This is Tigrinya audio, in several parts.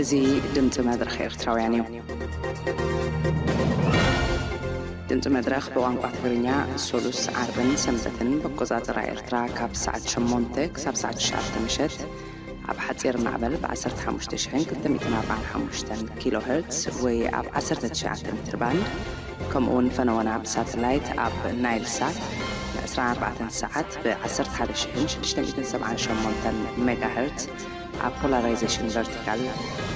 እዚ ድምፂ መድረኽ ኤርትራውያን እዩ። ድምፂ መድረኽ ብቋንቋ ትግርኛ ሶሉስ፣ ዓርብን ሰንበትን ብኣቆፃፅራ ኤርትራ ካብ ሰዓት ሸሞንተ ክሳብ ሰዓት ትሽዓተ ምሸት ኣብ ሓፂር ማዕበል ብ ዓሰርተ ሓሙሽተ ሽሕን ክልተ ሚእትን ኣርባዓን ሓሙሽተን ኪሎ ሄርትስ ወይ ኣብ ዓሰርተ ትሽዓተ ሜትር ባንድ፣ ከምኡ እውን ፈነወና ብሳተላይት ኣብ ናይል ሳት ን ዕስራን ኣርባዕተን ሰዓት ብ ዓሰርተ ሓደ ሽሕን ሽዱሽተ ሚእትን ሰብዓን ሸሞንተን ሜጋ ሄርትስ ኣብ ፖላራይዜሽን ቨርቲካል፣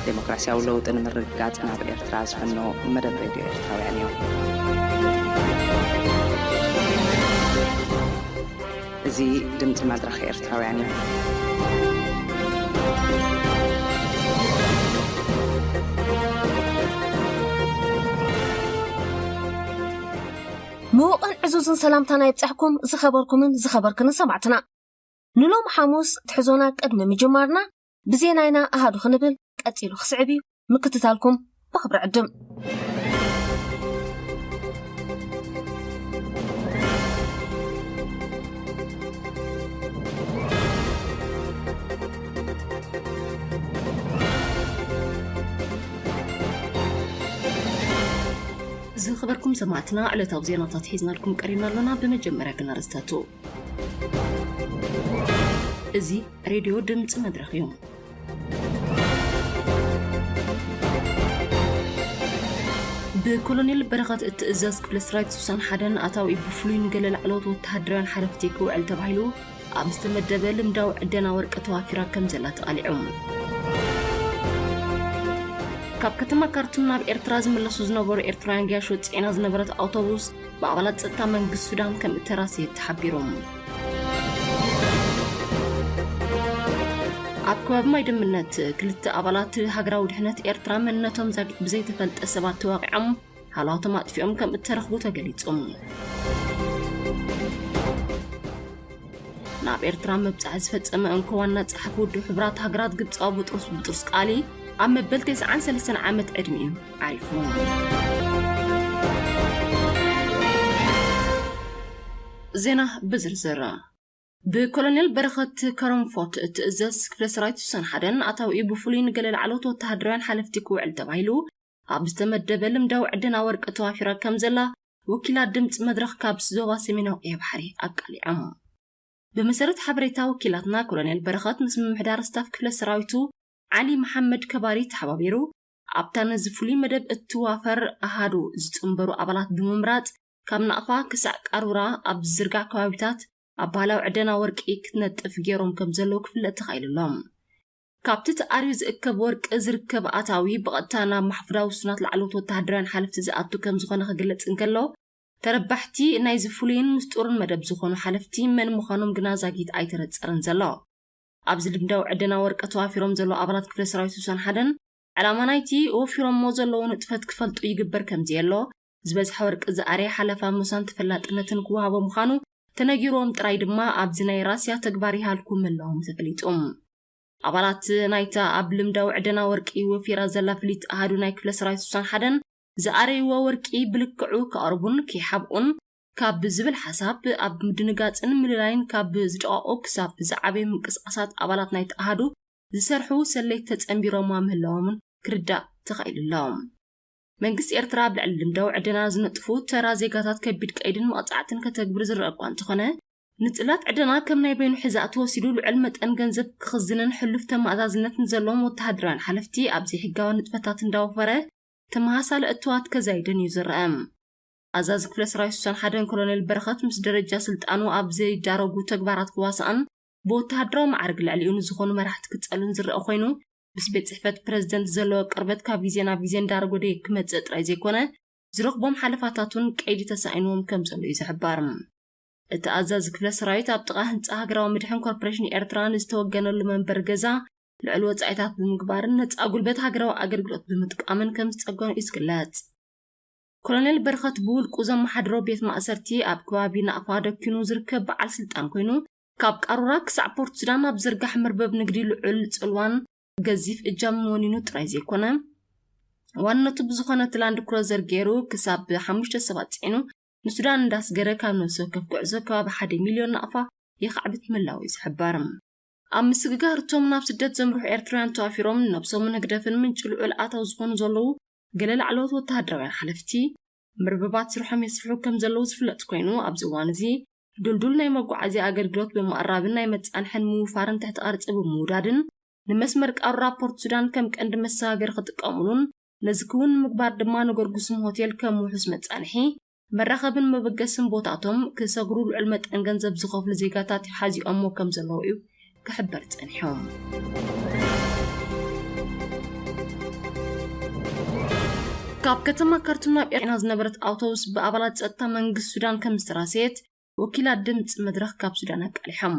ዴሞክራሲያዊ ለውጢ ንምርግጋጽ ናብ ኤርትራ ዝፈኖ መደብ ሬድዮ ኤርትራውያን እዩ። እዚ ድምፂ መድረኽ ኤርትራውያን እዩ። ምዉቕን ዕዙዝን ሰላምታና ይብጻሕኩም ዝኸበርኩምን ዝኸበርክንን ሰማዕትና። ንሎም ሓሙስ ትሕዞና ቅድሚ ምጅማርና ብዜና ኢና ኣሃዱ ክንብል ቀጺሉ ክስዕብ እዩ። ምክትታልኩም ብኽብሪ ዕድም። ዝኸበርኩም ሰማዕትና፣ ዕለታዊ ዜናታት ሒዝናልኩም ቀሪብና ኣሎና። ብመጀመርያ ግን ኣርእስታቱ። እዚ ሬድዮ ድምፂ መድረኽ እዩ። ብኮሎኔል በረኸት እትእዘዝ ክፍለ ሰራዊት ስሳን ሓደን ኣታዊ ብፍሉይ ንገለ ላዕለዎት ወተሃደራውያን ሓለፍቲ ክውዕል ተባሂሉ ኣብ ዝተመደበ ልምዳዊ ዕደና ወርቂ ተዋፊራ ከም ዘላ ተቓሊዑ። ካብ ከተማ ካርቱም ናብ ኤርትራ ዝምለሱ ዝነበሩ ኤርትራውያን ገያሾ ጽዒና ዝነበረት ኣውቶቡስ ብኣባላት ጸጥታ መንግስቲ ሱዳን ከም እተራሰየት ተሓቢሩ። ኣብ ከባቢ ማይ ደምነት ክልተ ኣባላት ሃገራዊ ድሕነት ኤርትራ መንነቶም ዛጊት ብዘይተፈልጠ ሰባት ተዋቒዖም ሃለዋቶም ኣጥፊኦም ከም እተረኽቡ ተገሊጹ። ናብ ኤርትራ መብጻሕ ዝፈጸመ እንኮ ዋና ጸሓፊ ውድብ ሕቡራት ሃገራት ግብጻዊ ቡጥሮስ ቡጥሮስ ቃሊ ኣብ መበል ተስዓን ሰለስተን ዓመት ዕድሚኡ ዓሪፉ። ዜና ብዝርዝር። ብኮሎኔል በረኸት ከረንፎት እትእዘዝ ክፍለ ሰራዊት ስሳን ሓደን ኣታዊኡ ብፍሉይ ንገለ ላዕለዎት ወተሃደራውያን ሓለፍቲ ክውዕል ተባሂሉ ኣብ ዝተመደበ ልምዳዊ ዕደና ወርቂ ተዋፊራ ከም ዘላ ወኪላት ድምፂ መድረኽ ካብ ዞባ ሰሜናዊ ቀይሕ ባሕሪ ኣቃሊዖም። ብመሰረት ሓበሬታ ወኪላትና፣ ኮሎኔል በረኸት ምስ ምምሕዳር ስታፍ ክፍለ ሰራዊቱ ዓሊ መሓመድ ከባሪ ተሓባቢሩ ኣብታ ነዚ ፍሉይ መደብ እትዋፈር ኣሃዱ ዝጽንበሩ ኣባላት ብምምራጽ ካብ ናቕፋ ክሳዕ ቃሩራ ኣብ ዝዝርጋሕ ከባቢታት ኣብ ባህላዊ ዕደና ወርቂ ክትነጥፍ ገይሮም ከም ዘለዉ ክፍለጥ ተኻኢሉ ኣሎ። ካብቲ ተኣርዩ ዝእከብ ወርቂ ዝርከብ ኣታዊ ብቐጥታ ናብ ማሕፉዳዊ ውሱናት ላዕለዎት ወተሃደራውያን ሓለፍቲ ዝኣቱ ከም ዝኾነ ክግለጽ እንከሎ፣ ተረባሕቲ ናይዚ ፍሉይን ምስጢሩን መደብ ዝኾኑ ሓለፍቲ መን ምዃኖም ግና ዛጊት ኣይተነጸረን ዘሎ። ኣብዚ ልምዳዊ ዕደና ወርቂ ተዋፊሮም ዘለዉ ኣባላት ክፍለ ሰራዊት ስሳን ሓደን ዕላማ ናይቲ ወፊሮሞ ዘለዉ ንጥፈት ክፈልጡ ይግበር ከም ዘየሎ፣ ዝበዝሐ ወርቂ ዝኣረየ ሓለፋ ሞሳን ተፈላጥነትን ክወሃቦ ምዃኑ ተነጊርዎም ጥራይ ድማ ኣብዚ ናይ ራስያ ተግባር ይሃልኩ ምህላዎም ተፈሊጡ። ኣባላት ናይታ ኣብ ልምዳዊ ዕደና ወርቂ ወፊራ ዘላ ፍልይቲ ኣሃዱ ናይ ክፍለ ሰራዊት ስሳን ሓደን ዝኣረይዎ ወርቂ ብልክዑ ከቕርቡን ከይሓብኡን ካብ ዝብል ሓሳብ ኣብ ምድንጋጽን ምልላይን ካብ ዝደቐቑ ክሳብ ዝዓበዩ ምንቅስቓሳት ኣባላት ናይቲ ኣሃዱ ዝሰርሑ ሰለይቲ ተጸንቢሮማ ምህላዎምን ክርዳእ ተኻኢሉ ኣሎ። መንግስቲ ኤርትራ ኣብ ልዕሊ ልምዳዊ ዕደና ዝነጥፉ ተራ ዜጋታት ከቢድ ቀይድን መቕጻዕትን ከተግብር ዝረአ እኳ እንተኾነ፣ ንጽላት ዕደና ከም ናይ በይኑ ሕዛእ ተወሲዱ ልዑል መጠን ገንዘብ ክኽዝንን ሕሉፍ ተመኣዛዝነት ንዘለዎም ወተሃደራውያን ሓለፍቲ ኣብ ዘይሕጋዊ ንጥፈታት እንዳወፈረ ተመሳሳሊ እትዋት ከዛይደን እዩ ዝረአ። ኣዛዚ ክፍለ ሰራዊት ስሳን ሓደን ኮሎኔል በረኸት ምስ ደረጃ ስልጣኑ ኣብ ዘይዳረጉ ተግባራት ክዋሳእን ብወተሃደራዊ ማዕርግ ልዕሊኡ ንዝኾኑ መራሕቲ ክጸሉን ዝረአ ኮይኑ፣ ምስ ቤት ጽሕፈት ፕረዚደንት ዘለዎ ቅርበት ካብ ግዜ ናብ ግዜ እንዳረጎደ ክመጽእ ጥራይ ዘይኮነ፣ ዝረኽቦም ሓለፋታት እውን ቀይዲ ተሳኢንዎም ከም ዘሎ እዩ ዝሕበር። እቲ ኣዛዚ ክፍለ ሰራዊት ኣብ ጥቓ ህንጻ ሃገራዊ መድሕን ኮርፖሬሽን ኤርትራ ንዝተወገነሉ መንበሪ ገዛ ልዑል ወጻኢታት ብምግባርን ነጻ ጉልበት ሃገራዊ ኣገልግሎት ብምጥቃምን ከም ዝጸገኑ እዩ ዝግለጽ። ኮሎኔል በረኸት ብውልቁ ዘመሓድሮ ቤት ማእሰርቲ ኣብ ከባቢ ናቕፋ ደኪኑ ዝርከብ በዓል ስልጣን ኮይኑ፣ ካብ ቃሩራ ክሳዕ ፖርት ሱዳን ኣብ ዝርጋሕ መርበብ ንግዲ ልዑል ጽልዋን ገዚፍ እጃምን ወኒኑ ጥራይ ዘይኮነ፣ ዋንነቱ ብዝኾነት ላንድ ክሮዘር ገይሩ ክሳብ ሓሙሽተ ሰባት ጽዒኑ ንሱዳን እንዳስገረ ካብ ነፍሲ ወከፍ ጉዕዞ ከባቢ ሓደ ሚልዮን ናቕፋ የኻዕብት ምህላዉ እዩ ዝሕበር። ኣብ ምስግጋር እቶም ናብ ስደት ዘምርሑ ኤርትራውያን ተዋፊሮም ነብሶምን ህግደፍን ምንጪ ልዑል ኣታዊ ዝኾኑ ዘለዉ ገለ ላዕለዎት ወተሃደራውያን ሓለፍቲ፣ ምርብባት ስርሖም የስፍሑ ከም ዘለዉ ዝፍለጥ ኮይኑ፣ ኣብዚ እዋን እዚ ድልዱል ናይ መጓዓዝያ ኣገልግሎት ብምቕራብን ናይ መጻንሕን ምውፋርን ትሕቲ ቅርጺ ብምውዳድን ንመስመር ቃሩራ ፖርት ሱዳን ከም ቀንዲ መሰጋገሪ ክጥቀሙሉን ነዚ ክውን ንምግባር ድማ ንገርጉስም ሆቴል ከም ውሑስ መጻንሒ መራኸብን መበገስን ቦታቶም ክሰግሩ ልዑል መጠን ገንዘብ ዝኸፍሉ ዜጋታት ሓዚኦሞ ከም ዘለዉ እዩ ክሕበር ጸኒሖም። ካብ ከተማ ካርቱም ናብ ኤርትራ ዝነበረት ኣውቶቡስ ብኣባላት ጸጥታ መንግስቲ ሱዳን ከም ዝተራሰየት ወኪላት ድምፂ መድረኽ ካብ ሱዳን ኣቃሊሖም።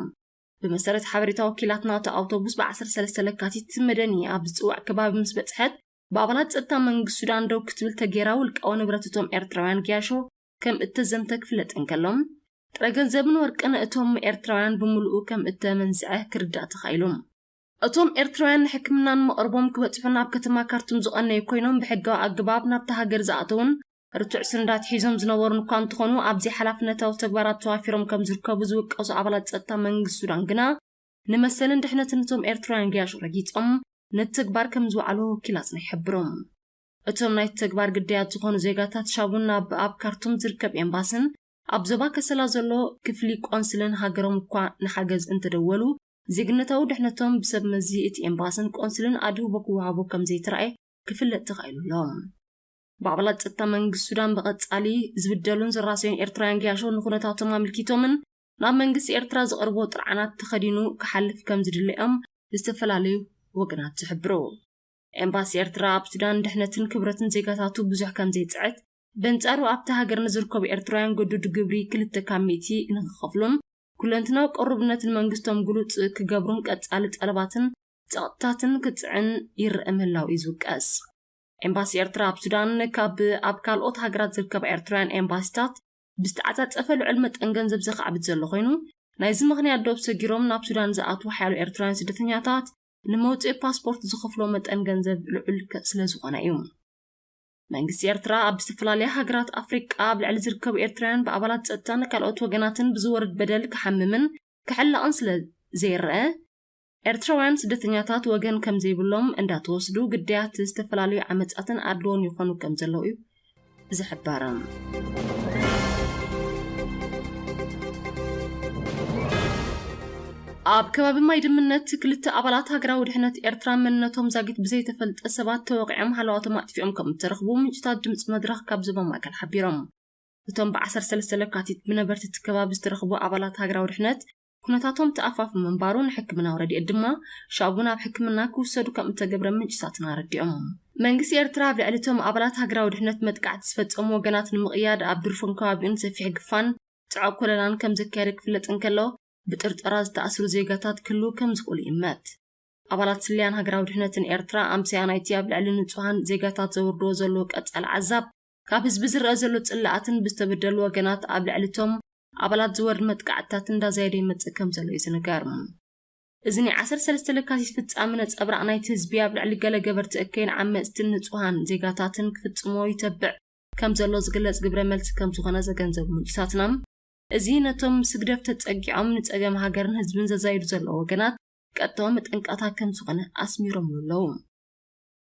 ብመሰረት ሓበሬታ ወኪላትና፣ እታ ኣውቶቡስ ብ ዓሰርተ ሰለስተ ለካቲት መደኒ ኣብ ዝፅዋዕ ከባቢ ምስ በፅሐት፣ ብኣባላት ጸጥታ መንግስቲ ሱዳን ደው ክትብል ተጌራ ውልቃዊ ንብረት እቶም ኤርትራውያን ገያሾ ከም እተዘምተ ክፍለጥ እንከሎ፣ ጥረ ገንዘብን ወርቅን እቶም ኤርትራውያን ብምሉኡ ከም እተመንዝዐ ክርዳእ ተኻኢሉ። እቶም ኤርትራውያን ንሕክምናን መቕርቦም ክበጽሑ ናብ ከተማ ካርቱም ዝቐነዩ ኮይኖም፣ ብሕጋዊ ኣገባብ ናብታ ሃገር ዝኣተውን ርቱዕ ሰነዳት ሒዞም ዝነበሩን እኳ እንተኾኑ፣ ኣብ ዘይሓላፍነታዊ ተግባራት ተዋፊሮም ከም ዝርከቡ ዝውቀሱ ኣባላት ጸጥታ መንግስቲ ሱዳን ግና፣ ንመሰልን ድሕነትን እቶም ኤርትራውያን ገያሾ ረጊጾም ነቲ ተግባር ከም ዝወዓሉ ወኪላትና ይሕብሩ። እቶም ናይቲ ተግባር ግዳያት ዝኾኑ ዜጋታት ሻቡን ናብ ኣብ ካርቱም ዝርከብ ኤምባስን ኣብ ዞባ ከሰላ ዘሎ ክፍሊ ቆንስልን ሃገሮም እኳ ንሓገዝ እንተደወሉ፣ ዜግነታዊ ድሕነቶም ብሰብ መዚ እቲ ኤምባስን ቆንስልን ኣድህቦ ክወሃቦ ከም ዘይተራእየ ክፍለጥ ተኻኢሉ ኣሎ። ብኣባላት ጸጥታ መንግስቲ ሱዳን ብቐጻሊ ዝብደሉን ዝራሰዩን ኤርትራውያን ገያሾ ንኹነታቶም ኣመልኪቶምን ናብ መንግስቲ ኤርትራ ዝቐርቦ ጥርዓናት ተኸዲኑ ክሓልፍ ከም ዝድለዮም ዝተፈላለዩ ወገናት ዝሕብሩ። ኤምባሲ ኤርትራ ኣብ ሱዳን ድሕነትን ክብረትን ዜጋታቱ ብዙሕ ከም ዘይጽዕት፣ በንጻሩ ኣብቲ ሃገር ንዝርከቡ ኤርትራውያን ግዱድ ግብሪ ክልተ ካብ ሚእቲ ንክኸፍሉን ኩለንትናዊ ቅሩብነት ንመንግስቶም ግሉጽ ክገብሩን ቀጻሊ ጠለባትን ጸቕጥታትን ክጽዕን ይረአ ምህላው እዩ ዝውቀስ። ኤምባሲ ኤርትራ ኣብ ሱዳን ካብ ኣብ ካልኦት ሃገራት ዝርከባ ኤርትራውያን ኤምባሲታት ብዝተዓጻጸፈ ልዑል መጠን ገንዘብ ዘኻዕብት ዘሎ ኮይኑ፣ ናይዚ ምኽንያት ዶብ ሰጊሮም ናብ ሱዳን ዝኣትዉ ሓያሎ ኤርትራውያን ስደተኛታት ንመውጽኢ ፓስፖርት ዝኸፍሎ መጠን ገንዘብ ልዑል ከ-፣ ስለ ዝኾነ እዩ። መንግስቲ ኤርትራ ኣብ ዝተፈላለያ ሃገራት ኣፍሪቃ ኣብ ልዕሊ ዝርከቡ ኤርትራውያን ብኣባላት ጸጥታን ካልኦት ወገናትን ብዝወርድ በደል ክሓምምን ክሕለቕን ስለ ዘይረአ፣ ኤርትራውያን ስደተኛታት ወገን ከም ዘይብሎም እንዳተወስዱ ግዳያት ዝተፈላለዩ ዓመጻትን ኣድልዎን ይኾኑ ከም ዘለዉ እዩ ዝሕበር። ኣብ ከባቢ ማይ ድምነት ክልተ ኣባላት ሃገራዊ ድሕነት ኤርትራ መንነቶም ዛጊት ብዘይተፈልጠ ሰባት ተወቂዖም ሃለዋቶም ኣጥፊኦም ከም እተረኽቡ ምንጭታት ድምፂ መድረኽ ካብ ዞባ ማእከል ሓቢሮም። እቶም ብ ዓሰርተ ሰለስተ ለካቲት ብነበርቲ እቲ ከባቢ ዝተረኽቡ ኣባላት ሃገራዊ ድሕነት ኩነታቶም ተኣፋፊ ምንባሩ ንሕክምናዊ ረድኤት ድማ ሻቡ ናብ ሕክምና ክውሰዱ ከም እተገብረ ምንጭታትና ኣረዲኦም። መንግስቲ ኤርትራ ኣብ ልዕሊ እቶም ኣባላት ሃገራዊ ድሕነት መጥቃዕቲ ዝፈጸሙ ወገናት ንምቕያድ ኣብ ድርፎን ከባቢኡን ሰፊሕ ግፋን ጽዑቕ ኮለላን ከም ዘካየደ ክፍለጥ እንከሎ፣ ብጥርጠራ ዝተኣስሩ ዜጋታት ክህልዉ ከም ዝኽእሉ ይእመት። ኣባላት ስልያን ሃገራዊ ድሕነትን ኤርትራ ኣምስያ ናይቲ ኣብ ልዕሊ ንጹሃን ዜጋታት ዘውርድዎ ዘለዉ ቀጻሊ ዓዛብ፣ ካብ ህዝቢ ዝረኣ ዘሎ ጽላኣትን ብዝተበደሉ ወገናት ኣብ ልዕሊ እቶም ኣባላት ዝወርድ መጥቃዕትታት እንዳዛየደ ይመጽእ ከም ዘሎ እዩ ዝንገር። እዚ ናይ ዓሰርተ ሰለስተ ለካቲት ፍጻመ ነጸብራቕ ናይቲ ህዝቢ ኣብ ልዕሊ ገለ ገበርቲ እከይን ዓመጽትን ንጹሃን ዜጋታትን ክፍጽሞ ይተብዕ ከም ዘሎ ዝግለጽ ግብረ መልሲ ከም ዝኾነ ዘገንዘቡ ምንጭታትና፣ እዚ ነቶም ምስ ህግደፍ ተጸጊዖም ንጸገም ሃገርን ህዝብን ዘዛይዱ ዘለዉ ወገናት ቀጥታዊ መጠንቀቕታ ከም ዝኾነ ኣስሚሮምሉ ኣለዉ።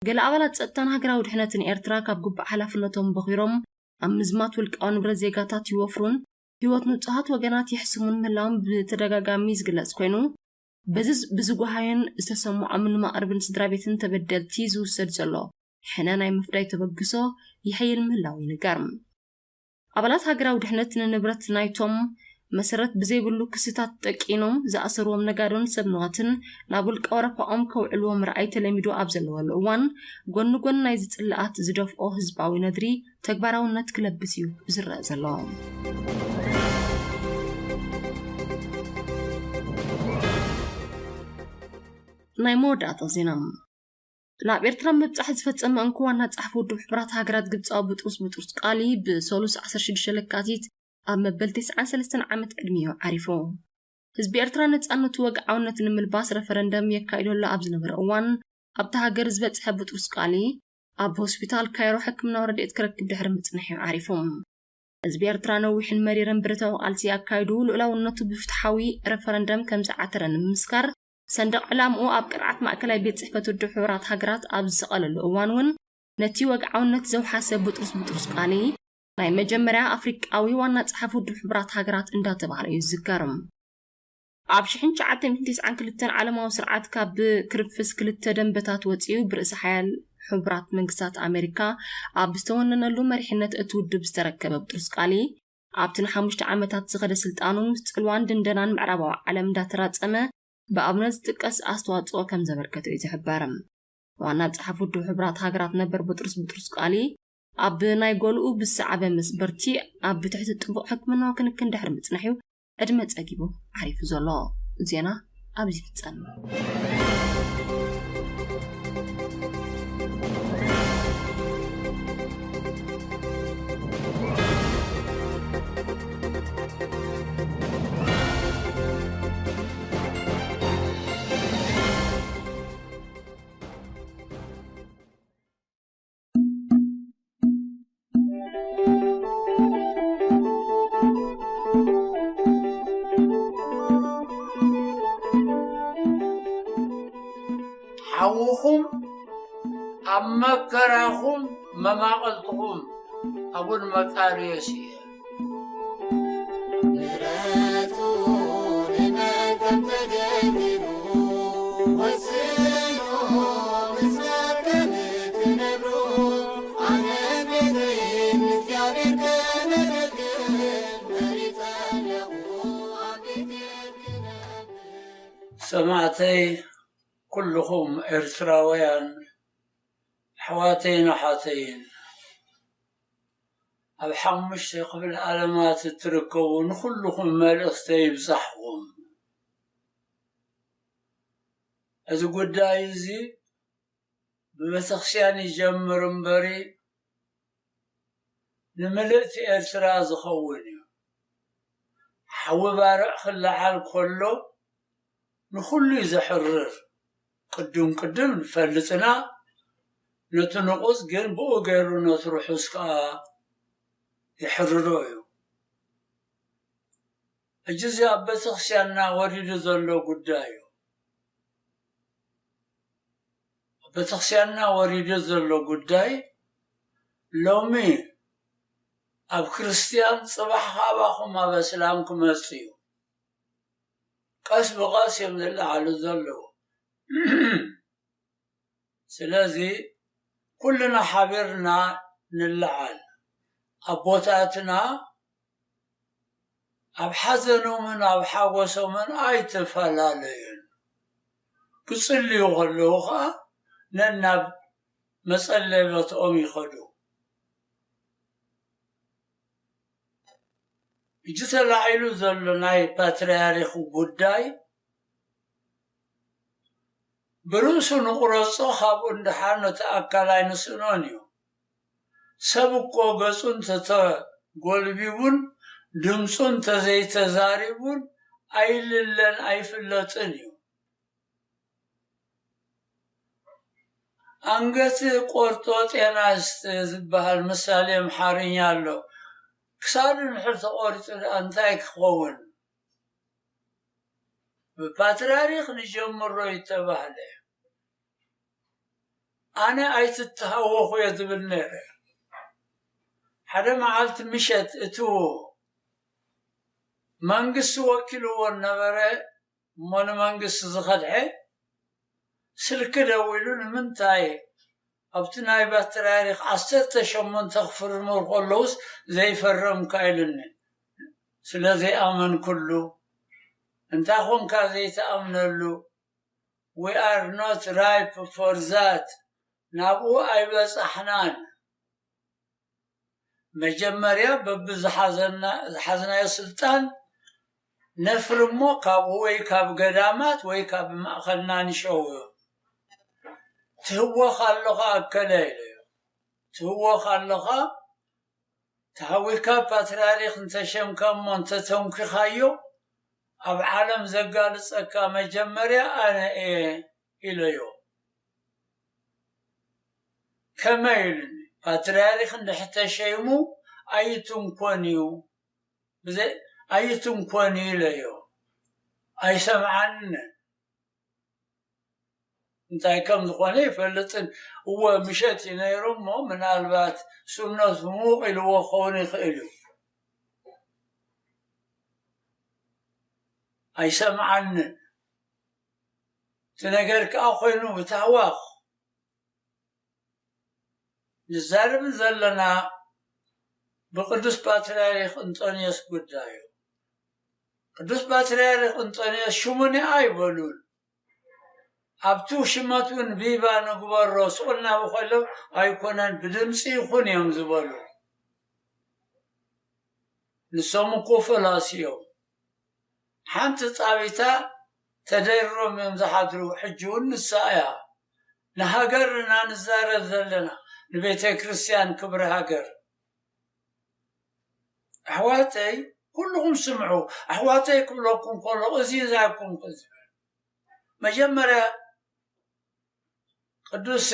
ገለ ኣባላት ጸጥታን ሃገራዊ ድሕነትን ኤርትራ ካብ ግቡእ ሓላፍነቶም በኺሮም ኣብ ምዝማት ውልቃዊ ንብረት ዜጋታት ይወፍሩን ህይወት ንጹሃት ወገናት የሕስሙን ምህላዎም ብተደጋጋሚ ዝግለጽ ኮይኑ፣ በዚ ብዝጓሃዩን ዝተሰምዖምን መቕርብን ስድራ ቤትን ተበደልቲ ዝውሰድ ዘሎ ሕነ ናይ ምፍዳይ ተበግሶ ይሕይል ምህላው ይንገር። ኣባላት ሃገራዊ ድሕነት ንንብረት ናይቶም መሰረት ብዘይብሉ ክስታት ጠቂኖም ዝኣሰርዎም ነጋዶን ሰብ ንዋትን ናብ ውልቃዊ ረብሓኦም ከውዕልዎ ምርኣይ ተለሚዱ ኣብ ዘለወሉ እዋን፣ ጎኒ ጎኒ ናይዚ ጽልኣት ዝደፍኦ ህዝባዊ ነድሪ ተግባራውነት ክለብስ እዩ ዝረአ ዘሎ። ናይ መወዳእታ ዜና። ናብ ኤርትራ ምብጻሕ ዝፈጸመ እንኮ ዋና ጸሓፊ ውድብ ሕቡራት ሃገራት ግብጻዊ ቡጥሩስ ቡጥሩስ ቃሊ ብሰሉስ ዓሰርተ ሽዱሽተ ለካቲት ኣብ መበል ተስዓን ሰለስተን ዓመት ዕድሚኡ ዓሪፉ። ህዝቢ ኤርትራ ነጻነቱ ወግዓውነት ንምልባስ ረፈረንደም የካይደሉ ኣብ ዝነበረ እዋን፣ ኣብታ ሃገር ዝበጽሐ ቡጥሩስ ቃሊ ኣብ ሆስፒታል ካይሮ ሕክምናዊ ረድኤት ክረክብ ድሕሪ ምጽንሑ ዓሪፉ። ህዝቢ ኤርትራ ነዊሕን መሪርን ብረታዊ ቃልሲ ኣካይዱ፣ ልኡላውነቱ ብፍትሓዊ ረፈረንደም ከም ዝዓተረ ንምምስካር፣ ሰንደቕ ዕላምኡ ኣብ ቅርዓት ማእከላይ ቤት ጽሕፈት ውድብ ሕቡራት ሃገራት ኣብ ዝሰቐለሉ እዋን እውን፣ ነቲ ወግዓውነት ዘውሓሰ ብጥሩስ ብጥሩስ ቃሊ፣ ናይ መጀመርያ ኣፍሪቃዊ ዋና ጸሓፊ ውድብ ሕቡራት ሃገራት እንዳተባህለ እዩ ዝዝከር። ኣብ ሽሕን ትሽዓተ ሚእትን ተስዓን ክልተን ዓለማዊ ስርዓት ካብ ክርፍስ ክልተ ደንበታት ወጺኡ ብርእሰ ሓያል ሕቡራት መንግስታት ኣሜሪካ ኣብ ዝተወነነሉ መሪሕነት እቲ ውድብ ዝተረከበ ብጥሩስ ቃሊ፣ ኣብቲ ንሓሙሽተ ዓመታት ዝኸደ ስልጣኑ ምስ ጽልዋን ድንደናን ምዕራባዊ ዓለም እንዳተራጸመ፣ ብኣብነት ዝጥቀስ ኣስተዋጽኦ ከም ዘበርከተ እዩ ዝሕበር። ዋና ጸሓፊ ውድብ ሕቡራት ሃገራት ነበር ቡጥርስ ቡጥርስ ቃሊ፣ ኣብ ናይ ጎልኡ ብዝሰዓበ መስበርቲ ኣብ ትሕቲ ጥቡቕ ሕክምናዊ ክንክን ድሕሪ ምጽናሕ እዩ ዕድመ ጸጊቡ ዓሪፉ ዘሎ። ዜና ኣብዚ ይፍጸም። ሓውኹም ኣብ መከራኹም መማቐልትኹም ኣቡን መቃርዮስ እየ። ምሕረቱ ንመን ከም ተገቢሩ ወስኑ ምስማር ከም እትነግሩ፣ ኣነ ቤተይን እግዚኣብሔር ከነገልግል መሪጸ ኣለኹ፣ ኣብ ቤትየን ክነብር። ሰማዕተይ ኩልኹም ኤርትራውያን ኣሕዋተይን ኣሓተይን፣ ኣብ ሓሙሽተ ክፍለ ዓለማት እትርከቡ ንኹልኹም መልእኽተይ ይብጻሕኩም። እዚ ጉዳይ እዚ ብቤተክርስትያን ይጀምር እምበሪ ንምልእቲ ኤርትራ ዝኸውን እዩ። ሓዊ ባርዕ ክለዓል ከሎ ንኹሉ እዩ ዘሕርር። ቅድም ቅድም ንፈልጥና፣ ነቲ ንቑጽ ግን ብኡ ገይሩ ነቲ ርሑስ ከኣ የሕርሮ እዩ። ሕጂ እዚ ኣብ ቤተክርስትያንና ወሪዱ ዘሎ ጉዳይ እዩ። ኣብ ቤተክርስትያንና ወሪዱ ዘሎ ጉዳይ ሎሚ ኣብ ክርስትያን፣ ጽባሕ ካባኹም ኣብ እስላም ክመጽእ እዩ። ቀስ ብቐስ እዮም ዝለዓሉ ዘለዉ። ስለዚ ኩልና ሓቢርና ንለዓል። ኣቦታትና ኣብ ሓዘኖምን ኣብ ሓጎሶምን ኣይተፈላለዩን። ክጽልዩ ከለዉ ኸኣ ነናብ መጸለሎትኦም ይኸዱ። ሕጂ ተላዒሉ ዘሎ ናይ ፓትርያርክ ጉዳይ ብርእሱ ንቑረጾ፣ ካብኡ ንደሓር ነቲ ኣካል ኣይንስእኖን እዩ። ሰብ እኮ ገጹ እንተተጎልቢቡን ድምጹ እንተዘይተዛሪቡን ኣይልለን ኣይፍለጥን እዩ። ኣንገት ቆርጦ ጤና ይስጥ ዝበሃል ምሳሌ ኣምሓርኛ ኣሎ። ክሳዱ እንድሕር ተቖሪጹ ደኣ እንታይ ክኸውን? ብፓትርያርክ ንጀምሮ ይተባህለ። ኣነ ኣይትተሃወኹ እየ ዝብል ነይረ። ሓደ መዓልቲ ምሸት እቲ መንግስቲ ወኪልዎ ነበረ እሞ ንመንግስቲ ዝኸድዐ ስልኪ ደዊሉ፣ ንምንታይ ኣብቲ ናይ ፓትርያርክ ዓሰርተ ሸሞንተ ክፍርሙ ከለዉስ ዘይፈረምካ ኢሉኒ። ስለ ዘይኣመንኩሉ፣ እንታይ ኾንካ ዘይትኣምነሉ? We are not ripe for that። ናብኡ ኣይበጻሕናን። መጀመርያ በብዝሓዘና-፣ ዝሓዝናዮ ስልጣን ነፍሪ እሞ ካብኡ ወይ ካብ ገዳማት ወይ ካብ ማእኸልና ንሸው። ትህወኽ ኣለኻ ኣከለ ኢለዮ። ትህወኽ ኣለኻ፣ ተሃዊካ ፓትርያርክ እንተሸምካ እሞ እንተተንኪኻዮ፣ ኣብ ዓለም ዘጋልጸካ መጀመርያ ኣነ እየ ኢለዮ። ከመይ ኢሉኒ? ፓትርያርክ እንድሕር ተሸይሙ ኣይትንኮን እዩ። ብዘይ-፣ ኣይትንኮን እዩ ኢለዮ። ኣይሰምዓንን። እንታይ ከም ዝኾነ ይፈልጥን። እወ፣ ምሸት እዩ ነይሩ እሞ፣ ምናልባት ስብነቱ ምዉቕ ኢልዎ ክኸውን ይኽእል እዩ። ኣይሰምዓንን። እቲ ነገር ከኣ ኮይኑ ብታህዋኽ ንዛረብ ዘለና ብቅዱስ ፓትርያርክ እንጦንዮስ ጉዳይ እዩ። ቅዱስ ፓትርያርክ እንጦንዮስ ሽሙኒ ኣይበሉን። ኣብቲ ሽመት እውን ቪቫ ንግበሮ ስቕ እናበሉ ከለዉ ኣይኮነን፣ ብድምፂ ይኹን እዮም ዝበሉ። ንሶም እኮ ፈላሲ እዮም። ሓንቲ ፃቢታ ተደሪሮም እዮም ዝሓድሩ። ሕጂ እውን ንሳ እያ ንሃገርና ንዛረብ ዘለና፣ ንቤተ ክርስቲያን ክብሪ ሃገር። ኣሕዋተይ፣ ኩልኹም ስምዑ። ኣሕዋተይ ክብለኩም ከሎ እዚን ኣይኮንኩን ዝብል። መጀመርያ ቅዱስ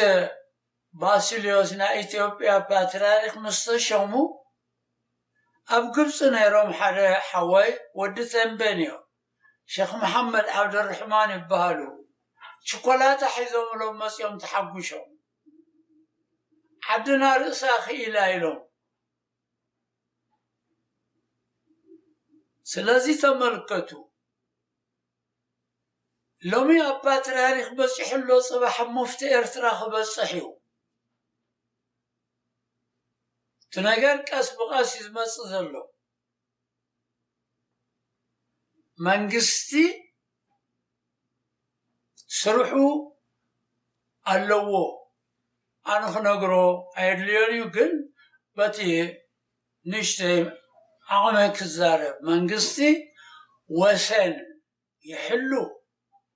ባሲልዮስ ናይ ኢትዮጵያ ፓትርያርክ ምስ ተሸሙ፣ ኣብ ግብፂ ነይሮም ሓደ ሓወይ ወዲ ተንቤን እዮም። ሸኽ መሓመድ ዓብደርሕማን ይበሃሉ። ችኮላታ ሒዞምሎም መፂኦም ተሓጉሾም። ዓድና ርእሳ ክኢላ ኢሎም። ስለዚ ተመልከቱ፣ ሎሚ ኣብ ፓትርያርክ በፂሑ ኣሎ፣ ፅባሕ ኣብ ሙፍቲ ኤርትራ ክበፅሕ እዩ። እቲ ነገር ቀስ ብቐስ እዩ ዝመፅእ ዘሎ። መንግስቲ ስርሑ ኣለዎ። ኣነ ክነግሮ ኣየድልዮን እዩ፣ ግን በቲ ንእሽተይ ዓቕመይ ክዛረብ፣ መንግስቲ ወሰን ይሕሉ፣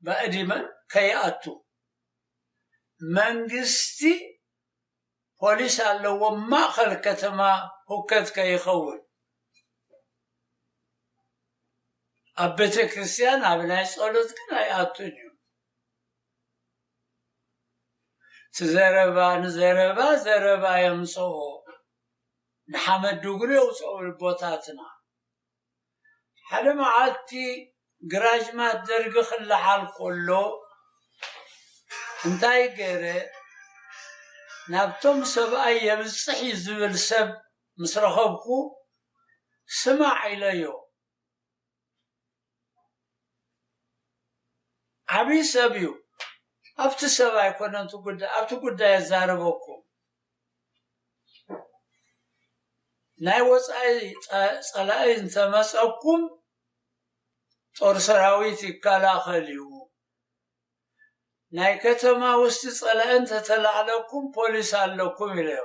ባእዲ መ-፣ ከይኣቱ። መንግስቲ ፖሊስ ኣለዎ፣ ማእኸል ከተማ ሁከት ከይኸውን። ኣብ ቤተ ክርስቲያን ኣብ ናይ ጸሎት ግን ኣይኣቱን እዩ። እቲ ዘረባ ንዘረባ፣ ዘረባ የምጽኦ። ንሓመድ ድጉሪ የውፅኦ ልቦታትና። ሓደ መዓልቲ ግራጅማት ደርጊ ክለዓል ከሎ እንታይ ገይረ፣ ናብቶም ሰብኣይ የብፅሕ እዩ ዝብል ሰብ ምስ ረኸብኩ፣ ስማዕ ኢለዮ። ዓብዪ ሰብ እዩ። ኣብቲ ሰብ ኣይኮነን እቲ ጉዳይ፣ ኣብቲ ጉዳይ የዛረበኩም። ናይ ወፃኢ ፀ-፣ ፀላኢ እንተመፀኩም ጦር ሰራዊት ይከላኸል እዩ። ናይ ከተማ ውሽጢ ፀላኢ እንተተላዕለኩም ፖሊስ ኣለኩም ኢለዮ።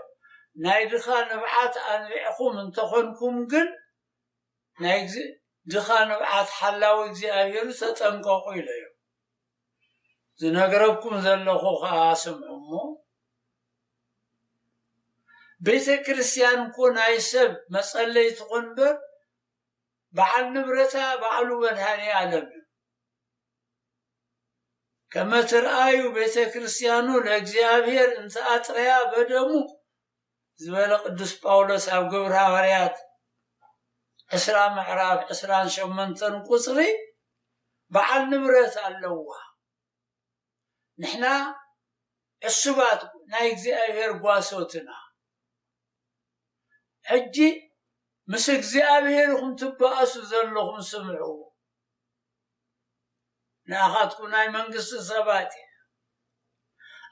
ናይ ድኻ ንብዓት ኣንቢዕኹም እንተኾንኩም ግን ናይ እግዚ-፣ ድኻ ንብዓት ሓላዊ እግዚኣብሔር ተጠንቀቑ ኢለዮ። ዝነግረኩም ዘለኹ ኸዓ ስምዑ እሞ፣ ቤተ ክርስቲያን እኮ ናይ ሰብ መጸለይ ትኹን እምበር፣ በዓል ንብረታ ባዕሉ መድኃኔ ዓለም እዩ። ከመ ትርኣዩ ቤተ ክርስቲያኑ ለእግዚኣብሔር እንተ ኣጥረያ በደሙ ዝበለ ቅዱስ ጳውሎስ ኣብ ግብረ ሃዋርያት ዕስራ ምዕራፍ ዕስራን ሸሞንተን ቁጽሪ በዓል ንብረት ኣለዋ። ንሕና ዕሱባት ናይ እግዚኣብሔር ጓሶት ኢና። ሕጂ ምስ እግዚኣብሔር ኢኹም ትበኣሱ ዘለኹም ስምዑ። ንኣኻትኩም ናይ መንግስቲ ሰባት እየ።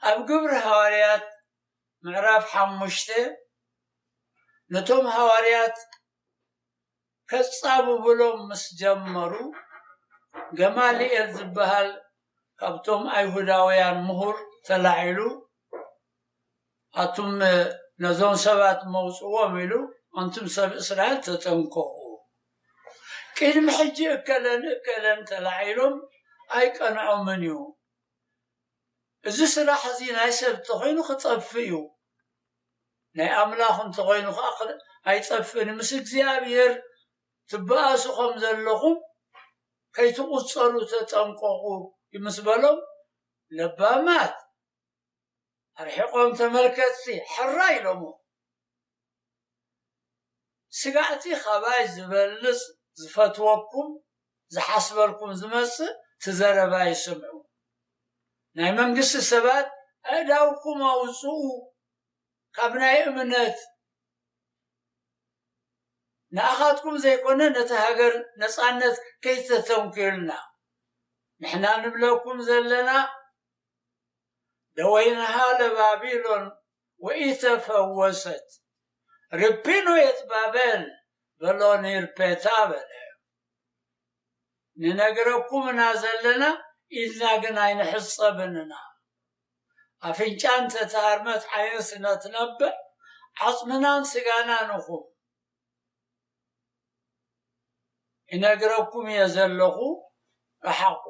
ኣብ ግብሪ ሃዋርያት ምዕራፍ ሓሙሽተ ነቶም ሃዋርያት ከጻብብሎም ምስ ጀመሩ፣ ገማልኤል ዝበሃል ካብቶም ኣይሁዳውያን ምሁር ተላዒሉ፣ ኣቱም ነዞም ሰባት መውጽዎም ኢሉ፣ ኣንቱም ሰብ እስራኤል ተጠንቀቑ። ቅድሚ ሕጂ እከለን እከለን ተላዒሎም ኣይቀንዖምን እዩ። እዚ ስራሕ እዚ ናይ ሰብ እንተኾይኑ ክጠፍእ እዩ። ናይ ኣምላኽ እንተኾይኑ ኸዓ ክል-፣ ኣይጠፍእን። ምስ እግዚኣብሔር ትበኣሱ ከም ዘለኹም ከይትቑጸሩ ተጠንቀቑ ምስ በሎም፣ ለባማት ኣርሒቖም ተመልከትቲ ሕራይ ኢሎሞ። ስጋዕቲ ኻባይ ዝበልጽ ዝፈትወኩም ዝሓስበልኩም ዝመጽእ እቲ ዘረባይ ስምዑ። ናይ መንግስቲ ሰባት ኣእዳውኩም ኣውፅኡ ካብ ናይ እምነት ንኣኻትኩም ዘይኮነ ነቲ ሃገር ነፃነት ከይተተንክዩልና ንሕና ንብለኩም ዘለና ደወይንሃ ለባቢሎን ወኢተፈወሰት ርፒኖየት ባበል በሎ ኒርፔታ በለ ንነግረኩም ኢና ዘለና ኢልና ግን ኣይንሕጸብን ኢና ኣፍንጫ እንተተሃርመት ዓይን ስለ ትነብዕ ዓጽምናን ስጋናን ኢኹም ይነግረኩም እየ ዘለኹ ብሓቁ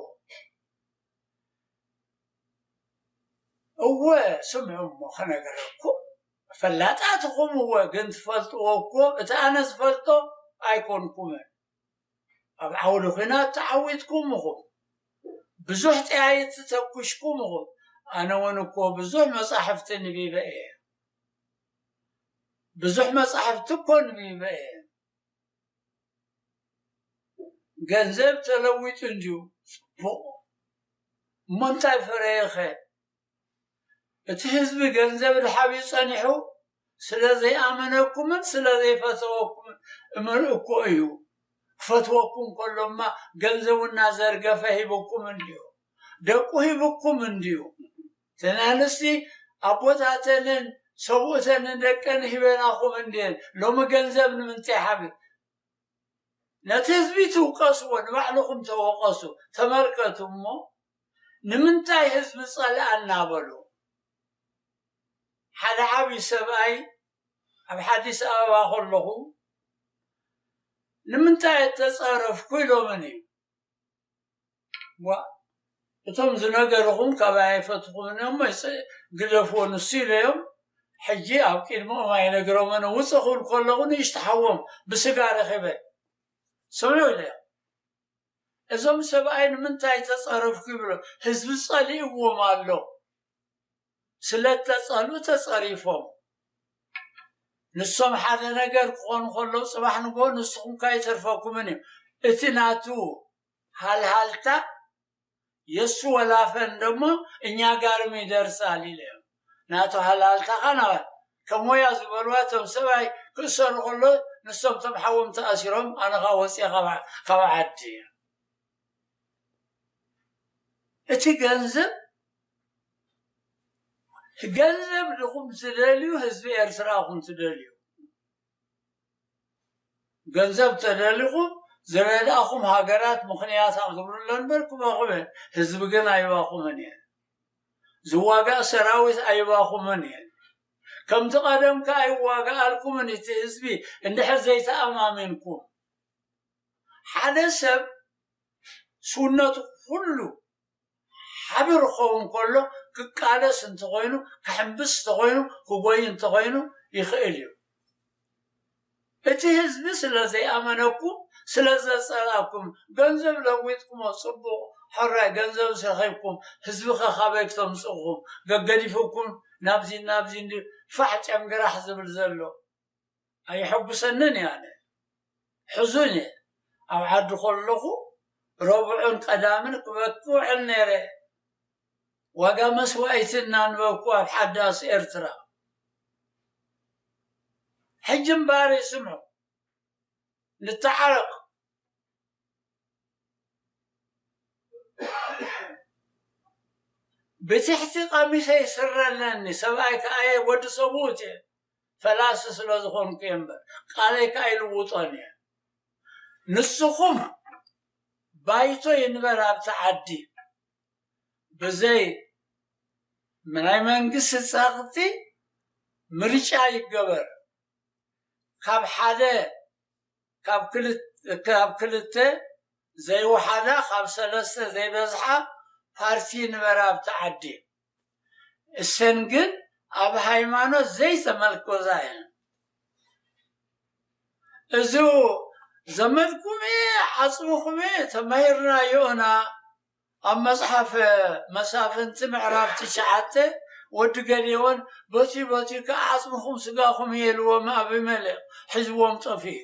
እወ ስምዑ እሞ ክነግረኩም ፈላጣት ኢኹም እወ ግን ትፈልጥዎ እኮ እቲ ኣነ ዝፈልጦ ኣይኮንኩምን ኣብ ዓውዲ ኲናት ተዓዊትኩም ኢኹም ብዙሕ ጠያይቲ ተኩሽኩም ኢኹም ኣነ እውን እኮ ብዙሕ መፃሕፍቲ ንቢበ እየ ብዙሕ መፃሕፍቲ እኮ ንቢበ እየ ገንዘብ ተለዊጡ እንድዩ ፅቡቕ እሞ እንታይ ፈረየኸ እቲ ህዝቢ ገንዘብ ድሓብዩ ፀኒሑ ስለ ዘይኣመነኩምን ስለ ዘይፈተወኩምን እምር እኮ እዩ ክፈትወኩም ከሎማ ገንዘቡ እናዘርገፈ ሂብኩም እንድዩ ደቁ ሂብኩም እንድዩ ተናንስቲ ኣቦታተንን ሰብኡተንን ደቀን ሂበናኹም እንድየን ሎሚ ገንዘብ ንምንታይ ሓቢ ነቲ ህዝቢ ትውቀስዎ ንባዕልኹም ተወቀሱ ተመልከቱ እሞ ንምንታይ ህዝቢ ጸልኣና በሉ ሓደ ዓብዪ ሰብኣይ ኣብ ሓዲስ ኣበባ ከለኹ ንምንታይ እተጸረፍኩ ኢሎምን እዩ ዋ እቶም ዝነገርኹም ካብ ኣይፈትኹምን እዮም ግደፍዎ ንሱ ኢለዮም ሕጂ ኣብ ቅድሚኦም ኣይነግሮምን ውፅእ ክብል ከለኹ ንእሽቲ ሓዎም ብስጋ ረኺበ ስምዑ ኢለዮም እዞም ሰብኣይ ንምንታይ ተፀረፍኩ ይብሎ ህዝቢ ፀሊእዎም ኣሎ ስለተፀልኡ ተፀሪፎም ንሶም ሓደ ነገር ክኾኑ ከለዉ ፅባሕ ንግሆ ንስኹም ከይተርፈኩምን እዩ እቲ ናቱ ሃልሃልታ የሱ ወላፈን ደሞ እኛ ጋርም ይደርሳል ኢለ ናቱ ሃልሃልታኻ ናባል ከም ወያ ዝበልዋ እቶም ሰብኣይ ክእሰሩ ከሎ ንሶም ቶም ሓዎም ተኣሲሮም ኣነ ኻ ወፅየ ካብ ዓዲ እቲ ገንዘብ ገንዘብ ድኹም ትደልዩ ህዝቢ ኤርትራ ኹም ትደልዩ ገንዘብ ተደሊኹም ዝረዳእኹም ሃገራት ምኽንያት ኣኽብርሎ እምበር ክበኹም ህዝቢ ግን ኣይባኹምን እየን ዝዋጋእ ሰራዊት ኣይባኹምን እየን ከምቲ ቀደም ከኣ ይዋጋኣልኩምን እቲ ህዝቢ እንድሕር ዘይተኣማሚንኩም ሓደ ሰብ ስውነቱ ኩሉ ሓቢ ክኸውን ከሎ ክቃለስ እንተኾይኑ ክሕምብስ እንተኾይኑ ክጎይ እንተኾይኑ ይኽእል እዩ እቲ ህዝቢ ስለ ዘይኣመነኩም ስለ ዘፀላእኩም ገንዘብ ለዊጥኩሞ ፅቡቕ ሕራይ ገንዘብ ረኺብኩም ህዝቢ ኸ ካበይ ክተምፅእኹም ገገዲፉኩም ናብዚ ናብዚ እንዲ ፋዕ ጨንግራሕ ዝብል ዘሎ ኣየሐጉሰንን እየ ኣነ። ሕዙን እየ። ኣብ ዓዲ ከለኹ ረቡዕን ቀዳምን ክበኪ ውዕል ነይረ። ዋጋ መስዋእቲ እናንበብኩ ኣብ ሓዳስ ኤርትራ። ሕጂ እምበኣር ስምዑ፣ ንተዓረቕ። ብትሕቲ ቀሚሰይ ስረ ኣለኒ፣ ሰብኣይ ከኣ እየ፣ ወዲ ሰብኡት እየ፣ ፈላሲ ስለ ዝኾንኩ እየ እምበር፣ ቃለይ ከኣ ኣይልውጦን እየ። ንስኹም ባይቶ ይንበር ኣብቲ ዓዲ፣ ብዘይ ናይ መንግስቲ ጸቕጢ ምርጫ ይገበር። ካብ ሓደ ካብ ክልተ ዘይወሓዳ ካብ ሰለስተ ዘይበዝሓ ፓርቲ ይንበራ ኣብቲ ዓዲ። እሰን ግን ኣብ ሃይማኖት ዘይተመርኮዛ እየን። እዚ ዘመድኩም እየ ዓፅምኹም እየ ተማሂርናዮ ኢና ኣብ መፅሓፍ መሳፍንቲ ምዕራፍ ትሽዓተ ወዲ ገዴዎን በቲ በቲ ከዓ ዓፅምኹም ስጋኹም እየ ኢልዎም ኣቢመሌክ ሒዝዎም ጠፊኡ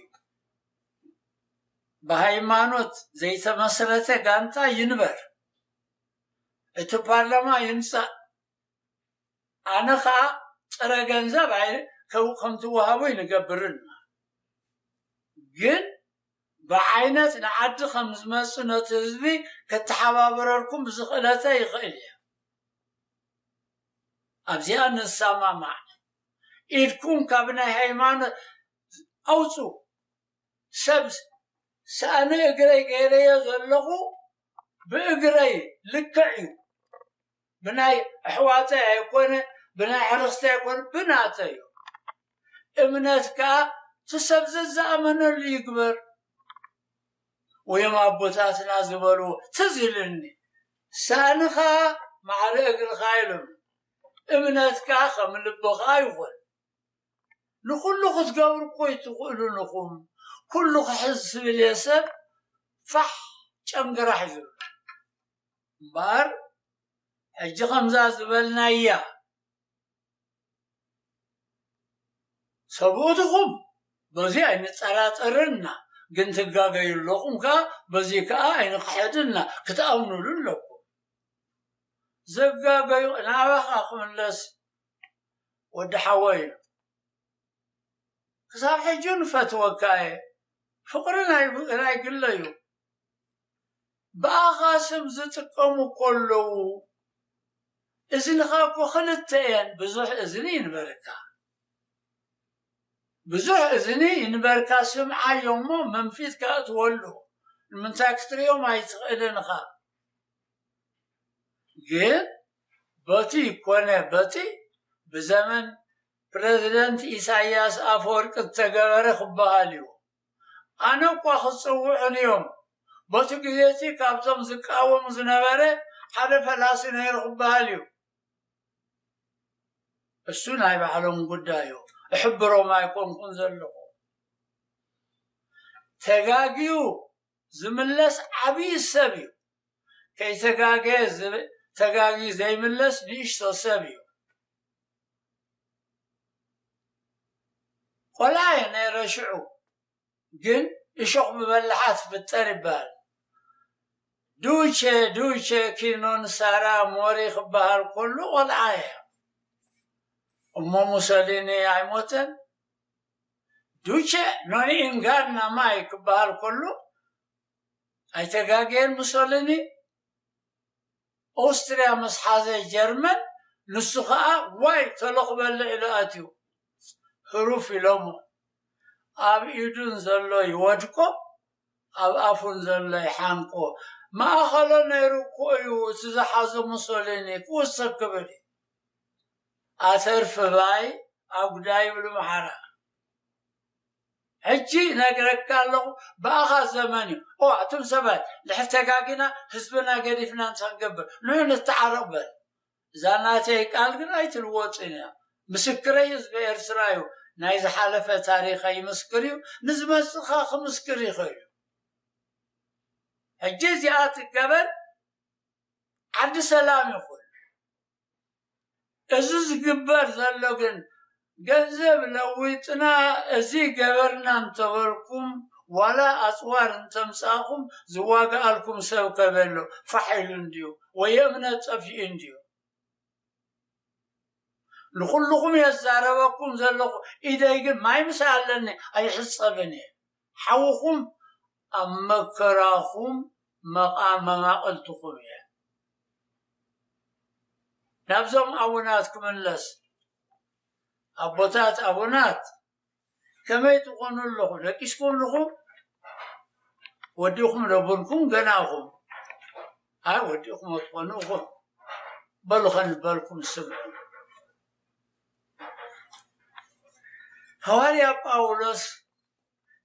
ብሃይማኖት ዘይተመስረተ ጋንታ ይንበር እቲ ፓርላማ ይምጻእ፣ ኣነ ኸኣ ጥረ ገንዘብ ኣይ- ከም ትወሃቡ ይንገብርና። ግን ብዓይነት ንዓዲ ከም ዝመጽእ ነቲ ህዝቢ ከተሓባብረልኩም ብዝኽእለተ ይኽእል እየ። ኣብዚኣ ንሰማማዕ። ኢድኩም ካብ ናይ ሃይማኖት ኣውፁ። ሰብ ሰኣነ እግረይ ገይረዮ ዘለኹ ብእግረይ ልክዕ እዩ። ብናይ ኣሕዋተይ ኣይኮነ፣ ብናይ ሕርኽቲ ኣይኮነ፣ ብናተይ እዩ። እምነት ከዓ እቲ ሰብ ዘዝኣመነሉ ይግበር። ወዮም ኣቦታትና ዝበልዎ ትዝ ኢልኒ። ሳእንኻ ማዕረ እግርኻ ኢሎም፣ እምነትካ ከም ልብኻ ይኹን። ንኹሉ ክትገብሩ እኮ ኣይትኽእሉን ኢኹም። ኩሉ ክሕዝ ዝብል እየ ሰብ ፋሕ ጨንግራሕ እዩ ዝብል። እምበኣር ሕጂ ከምዛ ዝበልናያ ሰብኡትኹም በዚ ኣይንጠራጠርና፣ ግን ትጋገዩ ኣለኹም ከኣ በዚ ከኣ ኣይንኽሕድና፣ ክትኣምኑሉ ኣለኩም። ዘጋገዩ ናባኻ ክምለስ ወዲ ሓወይ፣ ክሳብ ሕጂ ንፈትወካ እየ። ፍቕሪ ናይ ናይ ግለ እዩ። ብኣኻ ስም ዝጥቀሙ ከለዉ እዝንኻ እኮ ክልተ እየን። ብዙሕ እዝኒ ይንበርካ፣ ብዙሕ እዝኒ ይንበርካ። ስምዓዮ እሞ መንፊትካ እትወሉ ንምንታይ ክትርእዮም ኣይትኽእልን ኢኻ። ግን በቲ ኮነ በቲ ብዘመን ፕረዚደንት ኢሳያስ ኣፈወርቂ ዝተገበረ ክበሃል እዩ። ኣነ እኳ ክጽውዑን እዮም። በቲ ግዜ እቲ ካብቶም ዝቃወሙ ዝነበረ ሓደ ፈላሲ ነይሩ ክበሃል እዩ። እሱ ናይ ባዕሎም ጉዳይ እዩ። እሕብሮም ኣይኮንኩን ዘለኹ። ተጋግዩ ዝምለስ ዓብዪ ሰብ እዩ። ከይተጋገየ ዝብ- ተጋግዩ ዘይምለስ ንእሽቶ ሰብ እዩ። ቆልዓ እየ ነይረ ሽዑ፣ ግን እሾኽ ብበላሓ ትፍጠር ይበሃል። ዱቼ ዱቼ ኪኖን ሳራ ሞሪ ክበሃል ከሎ ቆልዓ እየ። እሞ ሙሰሊኒ ኣይሞተን። ዱቼ ኖኒ ኢንጋና ማይ ክበሃል ከሎ ኣይተጋግየን። ሙሶሊኒ ኦስትርያ ምስ ሓዘ ጀርመን፣ ንሱ ኸኣ ዋይ ተሎ ክበልዕ ኢሉ ኣትዩ። ህሩፍ ኢሎሞ። ኣብ ኢዱን ዘሎ ይወድቆ፣ ኣብ ኣፉን ዘሎ ይሓንቆ። ማእኸሎ ነይሩ እኮ እዩ እቲ ዝሓዞ ሙሶሊኒ ክውሰክ ክብል እዩ። ኣተርፍ ባይ ኣጉዳይ ይብሉ ምሓራ። ሕጂ ነግረካ ኣለኹ፣ ብኣኻ ዘመን እዩ። ኦ፣ ኣቱም ሰባት፣ ድሕር ተጋጊና ህዝብና ገዲፍና እንታይ ክንገብር? ንዑ ንተዓረቕ በል። እዛ ናተይ ቃል ግን ኣይትልወጥን እያ። ምስክረይ ህዝቢ ኤርትራ እዩ። ናይ ዝሓለፈ ታሪኸይ ይምስክር እዩ። ንዝመጽእ ኸኣ ክምስክር ይኽእል እዩ። ሕጂ እዚኣ ትገበር፣ ዓዲ ሰላም ይኹን። እዚ ዝግበር ዘሎ ግን ገንዘብ ለዊጥና እዚ ገበርና እንተበልኩም ዋላ ኣጽዋር እንተምጻእኩም ዝዋግኣልኩም ሰብ ከበሎ ፋሕ ኢሉ እንድዩ ወይ እምነት ጠፊኡ እንድዩ። ንኹልኹም የዛረበኩም ዘለኹ ኢደይ ግን ማይ ምስ ኣለኒ ኣይሕጸብን እየ። ሓውኹም ኣብ መከራኹም መቓ- መማቕልትኹም እየ። ናብዞም ኣቡናት ክምለስ፣ ኣቦታት ኣቡናት ከመይ ትኾኑ ኣለኹ? ደቂስኩም ኣለኹም? ወዲኹም ነበርኩም ገና ኢኹም? ኣይ ወዲኹም ኣትኾኑ ኢኹም። በሉ ከንበልኩም ስምዑ። ሃዋርያ ጳውሎስ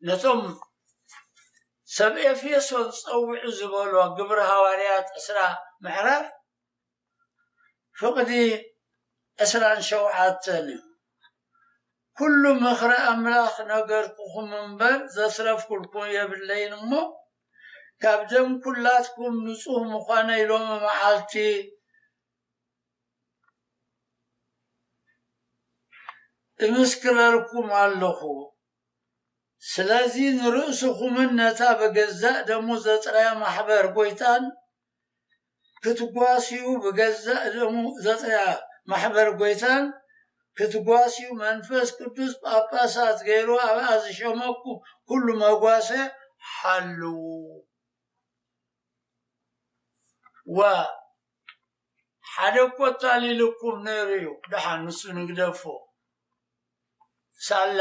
ነቶም ሰብ ኤፌሶን ጸዊዑ ዝበሎ ግብሪ ሃዋርያት ዕስራ ምዕራፍ ፍቕዲ ዕስራን ሸውዓተን እዩ። ኩሉ ምኽሪ ኣምላኽ ነገርኩኹም እምበር ዘስረፍኩልኩም የብለይን እሞ ካብ ደም ኩላትኩም ንጹህ ምዃነይ ሎሚ መዓልቲ እምስክረልኩም ኣለኹ። ስለዚ ንርእስኹምን ነታ ብገዛእ ደሙ ዘጽረያ ማሕበር ጐይታን ክትጓስዩ ብገዛእ ደሙ ዘጥርያ ማሕበር ጎይታን ክትጓስዩ መንፈስ ቅዱስ ጳጳሳት ገይሩ ኣብኣ ዝሸመኩ ኩሉ መጓሰ ሓልዉ። ዋ ሓደ እኮ ኣታሊልኩም ነይሩ እዩ። ደሓን ንሱ ንግደፎ። ሳላ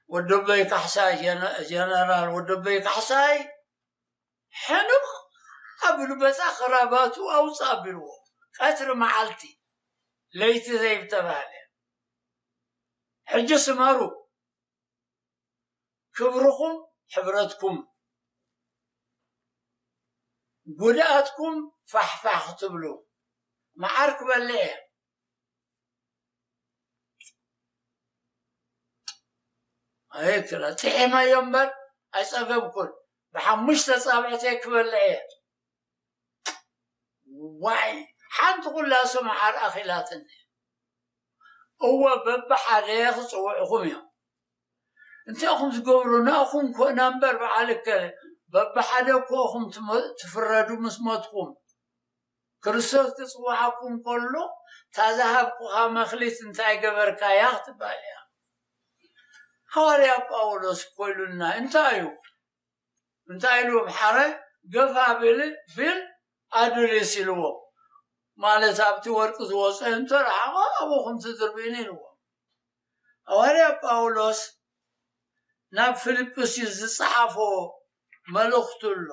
ወደበይ ካሕሳይ ጀነ- ጀነራል ወደበይ ካሕሳይ ሕንቕ ኣብሉ በዛ ክራባቱ ኣውፅእ ኣቢልዎ። ቀትሪ መዓልቲ ለይቲ ዘይተባህለ። ሕጂ ስመሩ። ክብርኹም ሕብረትኩም፣ ጉድኣትኩም ፋሕፋሕ ክትብሉ። መዓር ክበልዕ እየ። ኣይ ክላ ጥሒመዮ እምበር ኣይጸገብኩን። ብሓሙሽተ ጻብዕተይ ክበልዕ እየ። ዋይ ሓንቲ ኩላሱ መዓር ኣኺላትኒ። እወ በብሓደ ክጽውዕኹም እዮም። እንታይ ኢኹም ዝገብሩ? ንኣኹም ኮና እምበር በዓል እከለ በብሓደ እኮ ኢኹም ትመ- ትፍረዱ ምስ ሞትኩም። ክርስቶስ ክጽውዓኩም ከሎ እታ ዝሃብኩኻ መኽሊት እንታይ ገበርካያ ክትበሃል እያ። ሃዋርያ ጳውሎስ እኮ ኢሉና እንታይ እዩ? እንታይ ኢሉ? ሓረ ገፋ ብል ብል ኣዱልስ ኢልዎ። ማለት ኣብቲ ወርቂ ዝወፀ እንተረሓቐ ኣብኹም ትድርብኒ ኢልዎ። ሃዋርያ ጳውሎስ ናብ ፊልጵስዩስ ዝፀሓፎ መልእኽቱ ኣሎ።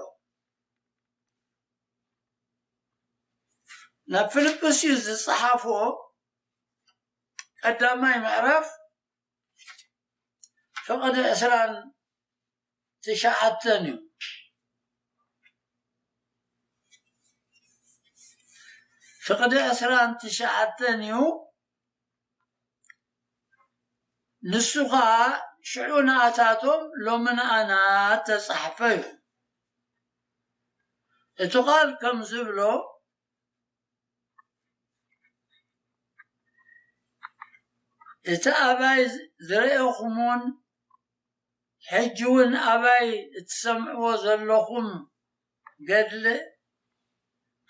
ናብ ፊልጵስዩስ ዝፀሓፎ ቀዳማይ ምዕራፍ ፍቕዲ ዕስራን ትሽዓተን እዩ። ፍቕዲ ዕስራን ትሽዓተን እዩ። ንሱ ኸዓ ሽዑ ንኣታቶም ሎሚ ንኣና ተጻሕፈ እዩ። እቲ ቃል ከም ዝብሎ እቲ ኣባይ ዝረኤኹምዎን ሕጂ እውን ኣባይ እትሰምዕዎ ዘለኹም ገድሊ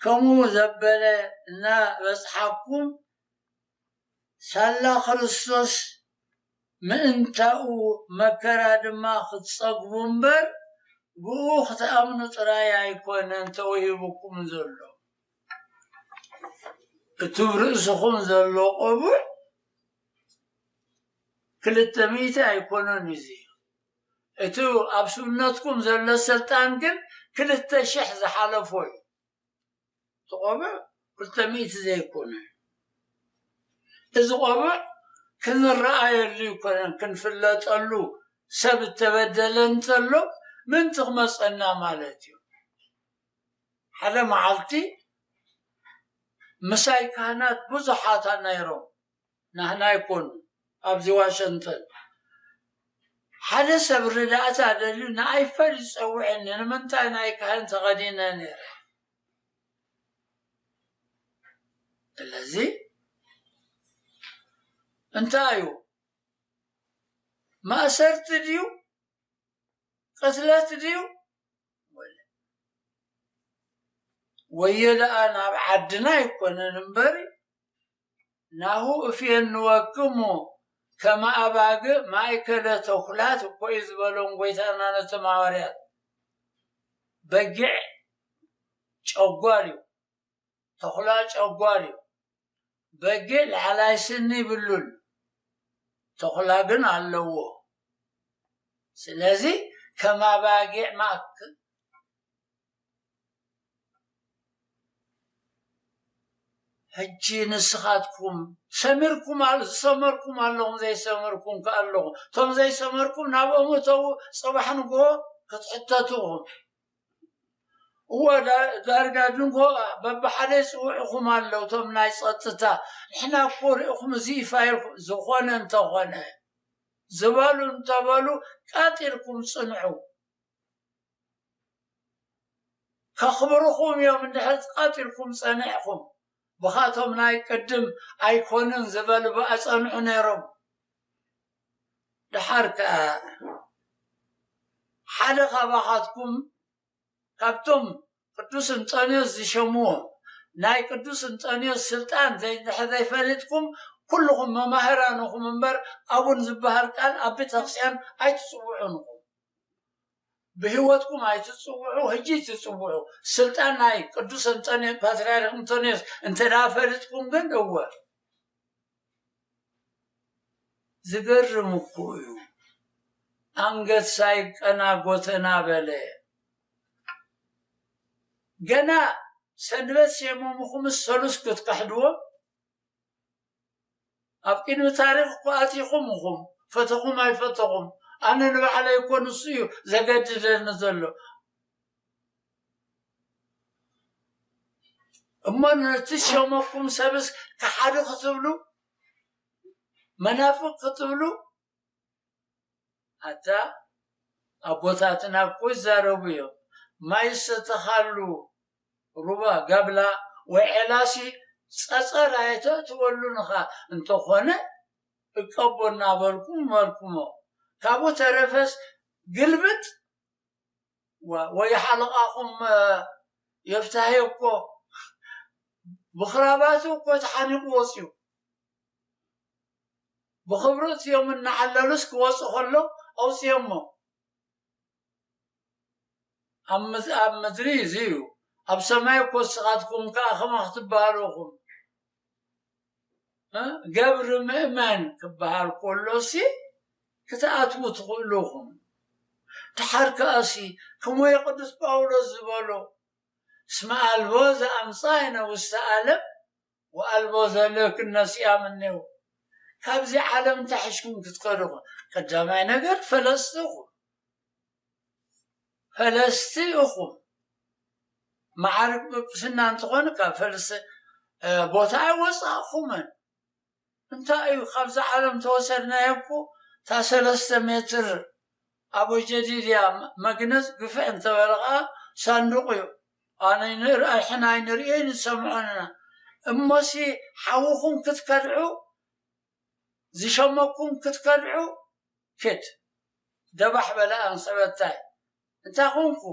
ከምኡ ዘበለ እናበጽሓኩም ሳላ ክርስቶስ ምእንታኡ መከራ ድማ ክትጸግቡ እምበር ብኡ ክትኣምኑ ጥራይ ኣይኮነን ተወሂቡኩም ዘሎ። እቲ ኣብ ርእስኹም ዘሎ ቆቡዕ ክልተ ሚእቲ ኣይኮነን። እዚ እቲ ኣብ ስብነትኩም ዘሎ ስልጣን ግን ክልተ ሽሕ ዝሓለፎ እዩ። እቲ ቆቡዕ ክልተ ሚእቲ ዘይኮነ። እዚ ቆቡዕ ክንረኣየሉ ይኮነን፣ ክንፍለጠሉ፣ ሰብ እተበደለ እንተሎ ምእንቲ ክመፀና ማለት እዩ። ሓደ መዓልቲ ምሳይ ካህናት ብዙሓት ነይሮም፣ ናህና ኣይኮኑ ኣብዚ ዋሽንግተን። ሓደ ሰብ ርዳእታ ደልዩ ንኣይ ፈል ይፀውዐኒ፣ ንምንታይ ናይ ካህን ተኸዲነ ነይረ። ስለዚ እንታይ እዩ? ማእሰርቲ ድዩ? ቅትለት ድዩ? ወየ ደኣ ናብ ዓድና ኣይኮነን እምበሪ፣ ናሁ እፍየንወክሙ ከመ ኣባግዕ ማእከለ ተኩላት እኮ እዩ ዝበሎም ጎይታና ነቶም ሃዋርያት። በጊዕ ጨጓር እዩ፣ ተኹላ ጨጓር እዩ። በጊዕ ላዕላይ ስኒ ይብሉን፣ ተኹላ ግን ኣለዎ። ስለዚ ከም ኣባጊዕ ማእክ-፣ ሕጂ ንስኻትኩም ሰሚርኩም ኣል-፣ ዝሰመርኩም ኣለኹም፣ ዘይሰመርኩም ከ ኣለኹም። እቶም ዘይሰመርኩም ናብኦም እተዉ፣ ጽባሕ ንግሆ ክትሕተቱ ኢኹም። እወ፣ ዳ-፣ ዳርጋ ድንጎ በብሓደ ይጽውዕኹም ኣለዉ፣ እቶም ናይ ጸጥታ። ንሕና እኮ ርኢኹም፣ እዚ ፋይል ዝኾነ እንተኾነ፣ ዝበሉ እንተበሉ፣ ቀጥ ኢልኩም ጽንዑ። ከኽብርኹም እዮም፣ እንድሕር ቀጥ ኢልኩም ጸኒዕኹም። ብኻቶም ናይ ቅድም ኣይኮንን ዝበሉ ብኣጸንዑ ነይሮም። ደሓር ከኣ ሓደ ካባኻትኩም ካብቶም ቅዱስ እንጠንዮስ ዝሸምዎ ናይ ቅዱስ እንጠንዮስ ስልጣን ዘይድሕር ዘይፈሊጥኩም ኩልኹም መማህራንኹም እምበር ኣቡን ዝበሃል ቃል ኣብ ቤተክርስትያን ኣይትጽውዑ ንኹም። ብህይወትኩም ኣይትጽውዑ፣ ሕጂ ትጽውዑ። ስልጣን ናይ ቅዱስ እንጠንዮ-፣ ፓትርያርክ እንጠንዮስ እንተ ደኣ ፈሊጥኩም ግን እወ። ዝገርም እኮ እዩ። ኣንገት ሳይቀና ጎተና በለ። ገና ሰንበት ሸሞምኹምስ ሰሉስ ክትከሕድዎም ኣብ ቅድሚ ታሪኽ እኮ ኣቲኹም ኢኹም። ፈተኹም ኣይፈተኹም ኣነ ንባዕለይ እኮ ንሱ እዩ ዘገድደኒ ዘሎ። እሞ ነቲ ሸመኩም ሰብስ ከሓዲ ክትብሉ መናፍቅ ክትብሉ ኣታ ኣቦታትና እኮ ይዛረቡ እዮም። ማይ ዝሰተኻሉ ሩባ ጋብላ ወይ ዔላሲ ጸጸር ኣየተእትወሉን ኢኻ። እንተኾነ እቀቦ እናበልኩም በልኩሞ። ካብኡ ተረፈስ ግልብጥ ወ-፣ ወይ ሓለቓኹም፣ እ፣ የፍታሄ እኮ ብኽራባቱ እኮ ተሓኒቑ ወፅዩ። ብኽብሪ እትዮም እናዓለሉስ ክወፁ ከሎ ኣውፅዮሞ። ኣብ ምዝ-፣ ኣብ ምድሪ እዚ እዩ። ኣብ ሰማይ እኮ ንስኻትኩም ከኣ ከማ ክትበሃሉ ኢኹም። እ? ገብሪ ምእመን ክበሃል ከሎሲ ክትኣትዉ ትኽእሉ ኢኹም። ደሓር ከኣሲ፣ ከምኡ ቅዱስ ጳውሎስ ዝበሎ፣ "እስመ ኣልቦ ዘኣምጻእነ ውስተ ዓለም ወኣልቦ ዘልእክነ ሲኣም እኔሁ።" ካብዚ ዓለም ተሒዝኩም ክትከዱ ኢኹም። ቀዳማይ ነገር ፈለስቲ ኢኹም። ፈለስቲ ኢኹም። መዓርግ ጵጵስና እንተኾነ ካብ ፈልሲ፣ እ፣ ቦታ ኣይወጻእኹምን። እንታይ እዩ ካብዛ ዓለም ተወሰድናዮ እኮ እታ ሰለስተ ሜትር ኣቦ ጀዲድ እያ። መግነዝ ግፍሕ እንተበለ ኸዓ ሳንዱቕ እዩ። ኣነ ይንር-፣ ኣይሕና ኣይንርእዮ ንሰምዖ ኢና። እሞሲ ሓውኹም ክትከድዑ፣ ዝሸመኩም ክትከድዑ፣ ክድ ደባሕ በለ ኣንሰበታይ። እንታይ ኮንኩ?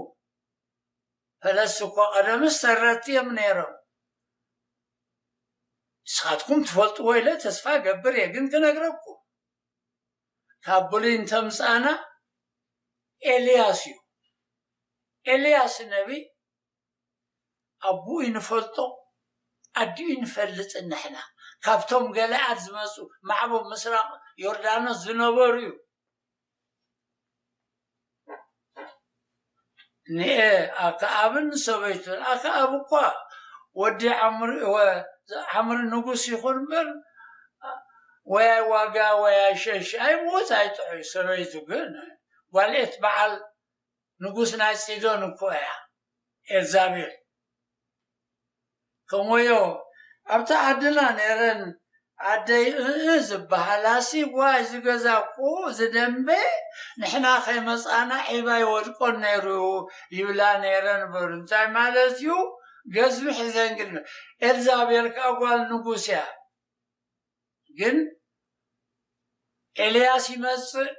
ፈለስ እኮ ቀደምስ ተረድቲ እዮም ነይሮም። ንስኻትኩም ትፈልጥዎ ኢለ ተስፋ ገብር እየ፣ ግን ክነግረኩም። ካብ ብሉይ እንተምጻእና ኤልያስ እዩ። ኤልያስ ነቢ ኣቦኡ ይንፈልጦ፣ ኣዲኡ ይንፈልጥ ንሕና። ካብቶም ገለዓድ ዝመጹ ማዕበ ምስራቕ ዮርዳኖስ ዝነበሩ እዩ። ንኤ ኣክዓብን ሰበይቱን። ኣክዓብ እኳ ወዲ ዓምሪ፣ ወ-፣ ዓምሪ ንጉስ ይኹን እምበር፣ ወያይ ዋጋ ወያይ ሸሽ ኣይሞት ኣይጥዑይ። ሰበይቱ ግን ጓልኤት በዓል ንጉስ ናይ ሲዶን እኮ እያ ኤልዛቤል። ከምኡዮ ኣብታ ዓድና ነይረን ኣደይ እእ ዝበሃላሲ፣ "ዋይ፣ እዚ ገዛ እኮ፣ እዚ ደንበ ንሕና ከይመጻና ዒባ ይወድቆን ነይሩ" ይብላ ነይረን በሉ። እንታይ ማለት እዩ? ገዝሚ ሒዘን ግን፣ ኤልዛቤል ከኣ ጓል ንጉስ እያ። ግን ኤልያስ ይመጽእ፣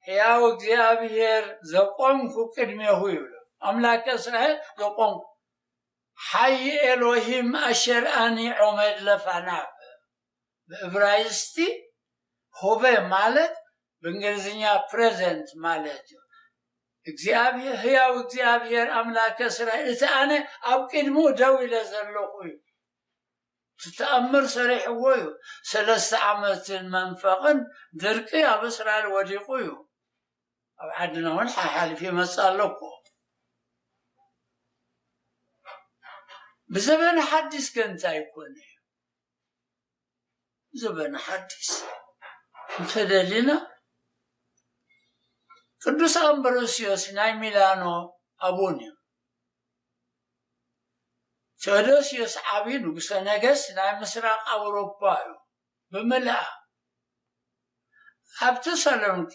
ሕያው እግዚኣብሔር ዘቆምኩ ቅድሜሁ ይብሎ። ኣምላከ እስራኤል ዘቆምኩ። ሓይ ኤሎሂም ኣሸር ኣኒ ዖመድ ለፋናብ። ብእብራይስቲ ሆቨ ማለት ብእንግሊዝኛ ፕሬዘንት ማለት እዩ። እግዚኣብሔር፣ ህያው እግዚኣብሔር ኣምላከ እስራኤል፣ እቲ ኣነ ኣብ ቅድሚኡ ደው ኢለ ዘለኹ እዩ። እቲ ተኣምር ሰሪሕዎ እዩ። ሰለስተ ዓመትን መንፈቕን ድርቂ ኣብ እስራኤል ወዲቑ እዩ። ኣብ ዓድና እውን ሓሓሊፉ ይመጽእ ኣሎ እኮ። ብዘበነ ሓዲስ ከ እንታይ ይኮነ? ዘበነ ሓዲስ እንተደሊና፣ ቅዱስ ኣምብሮስዮስ ናይ ሚላኖ ኣቡን እዩ። ቴዎዶስዮስ ዓቢ ንጉሰ ነገስት ናይ ምስራቕ ኣውሮፓ እዩ ብምልኣ። ኣብ ተሰሎንቄ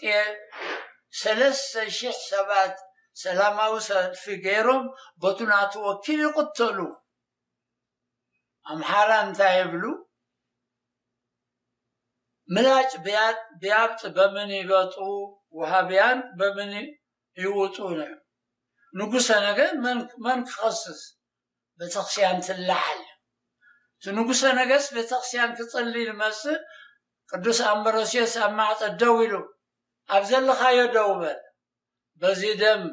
ሰለስተ ሽሕ ሰባት ሰላማዊ ሰልፊ ገይሮም በቱ ናቱ ወኪል ይቕተሉ። ኣምሓራ እንታይ ይብሉ? ምላጭ ቢያጥ-፣ ቢያብጥ በምን ይበጡ፣ ውሃቢያን በምን ይውጡ ነው። ንጉሰ ነገ መን ክኸስስ? ቤተክርስቲያን ትለዓል። እቲ ንጉሰ ነገስ ቤተክርስቲያን ክጸሊ ዝመጽእ ቅዱስ ኣምበሮስዮስ ኣብ ማዕጠ ደው ኢሉ፣ ኣብ ዘለኻዮ ደው በል፣ በዚ ደም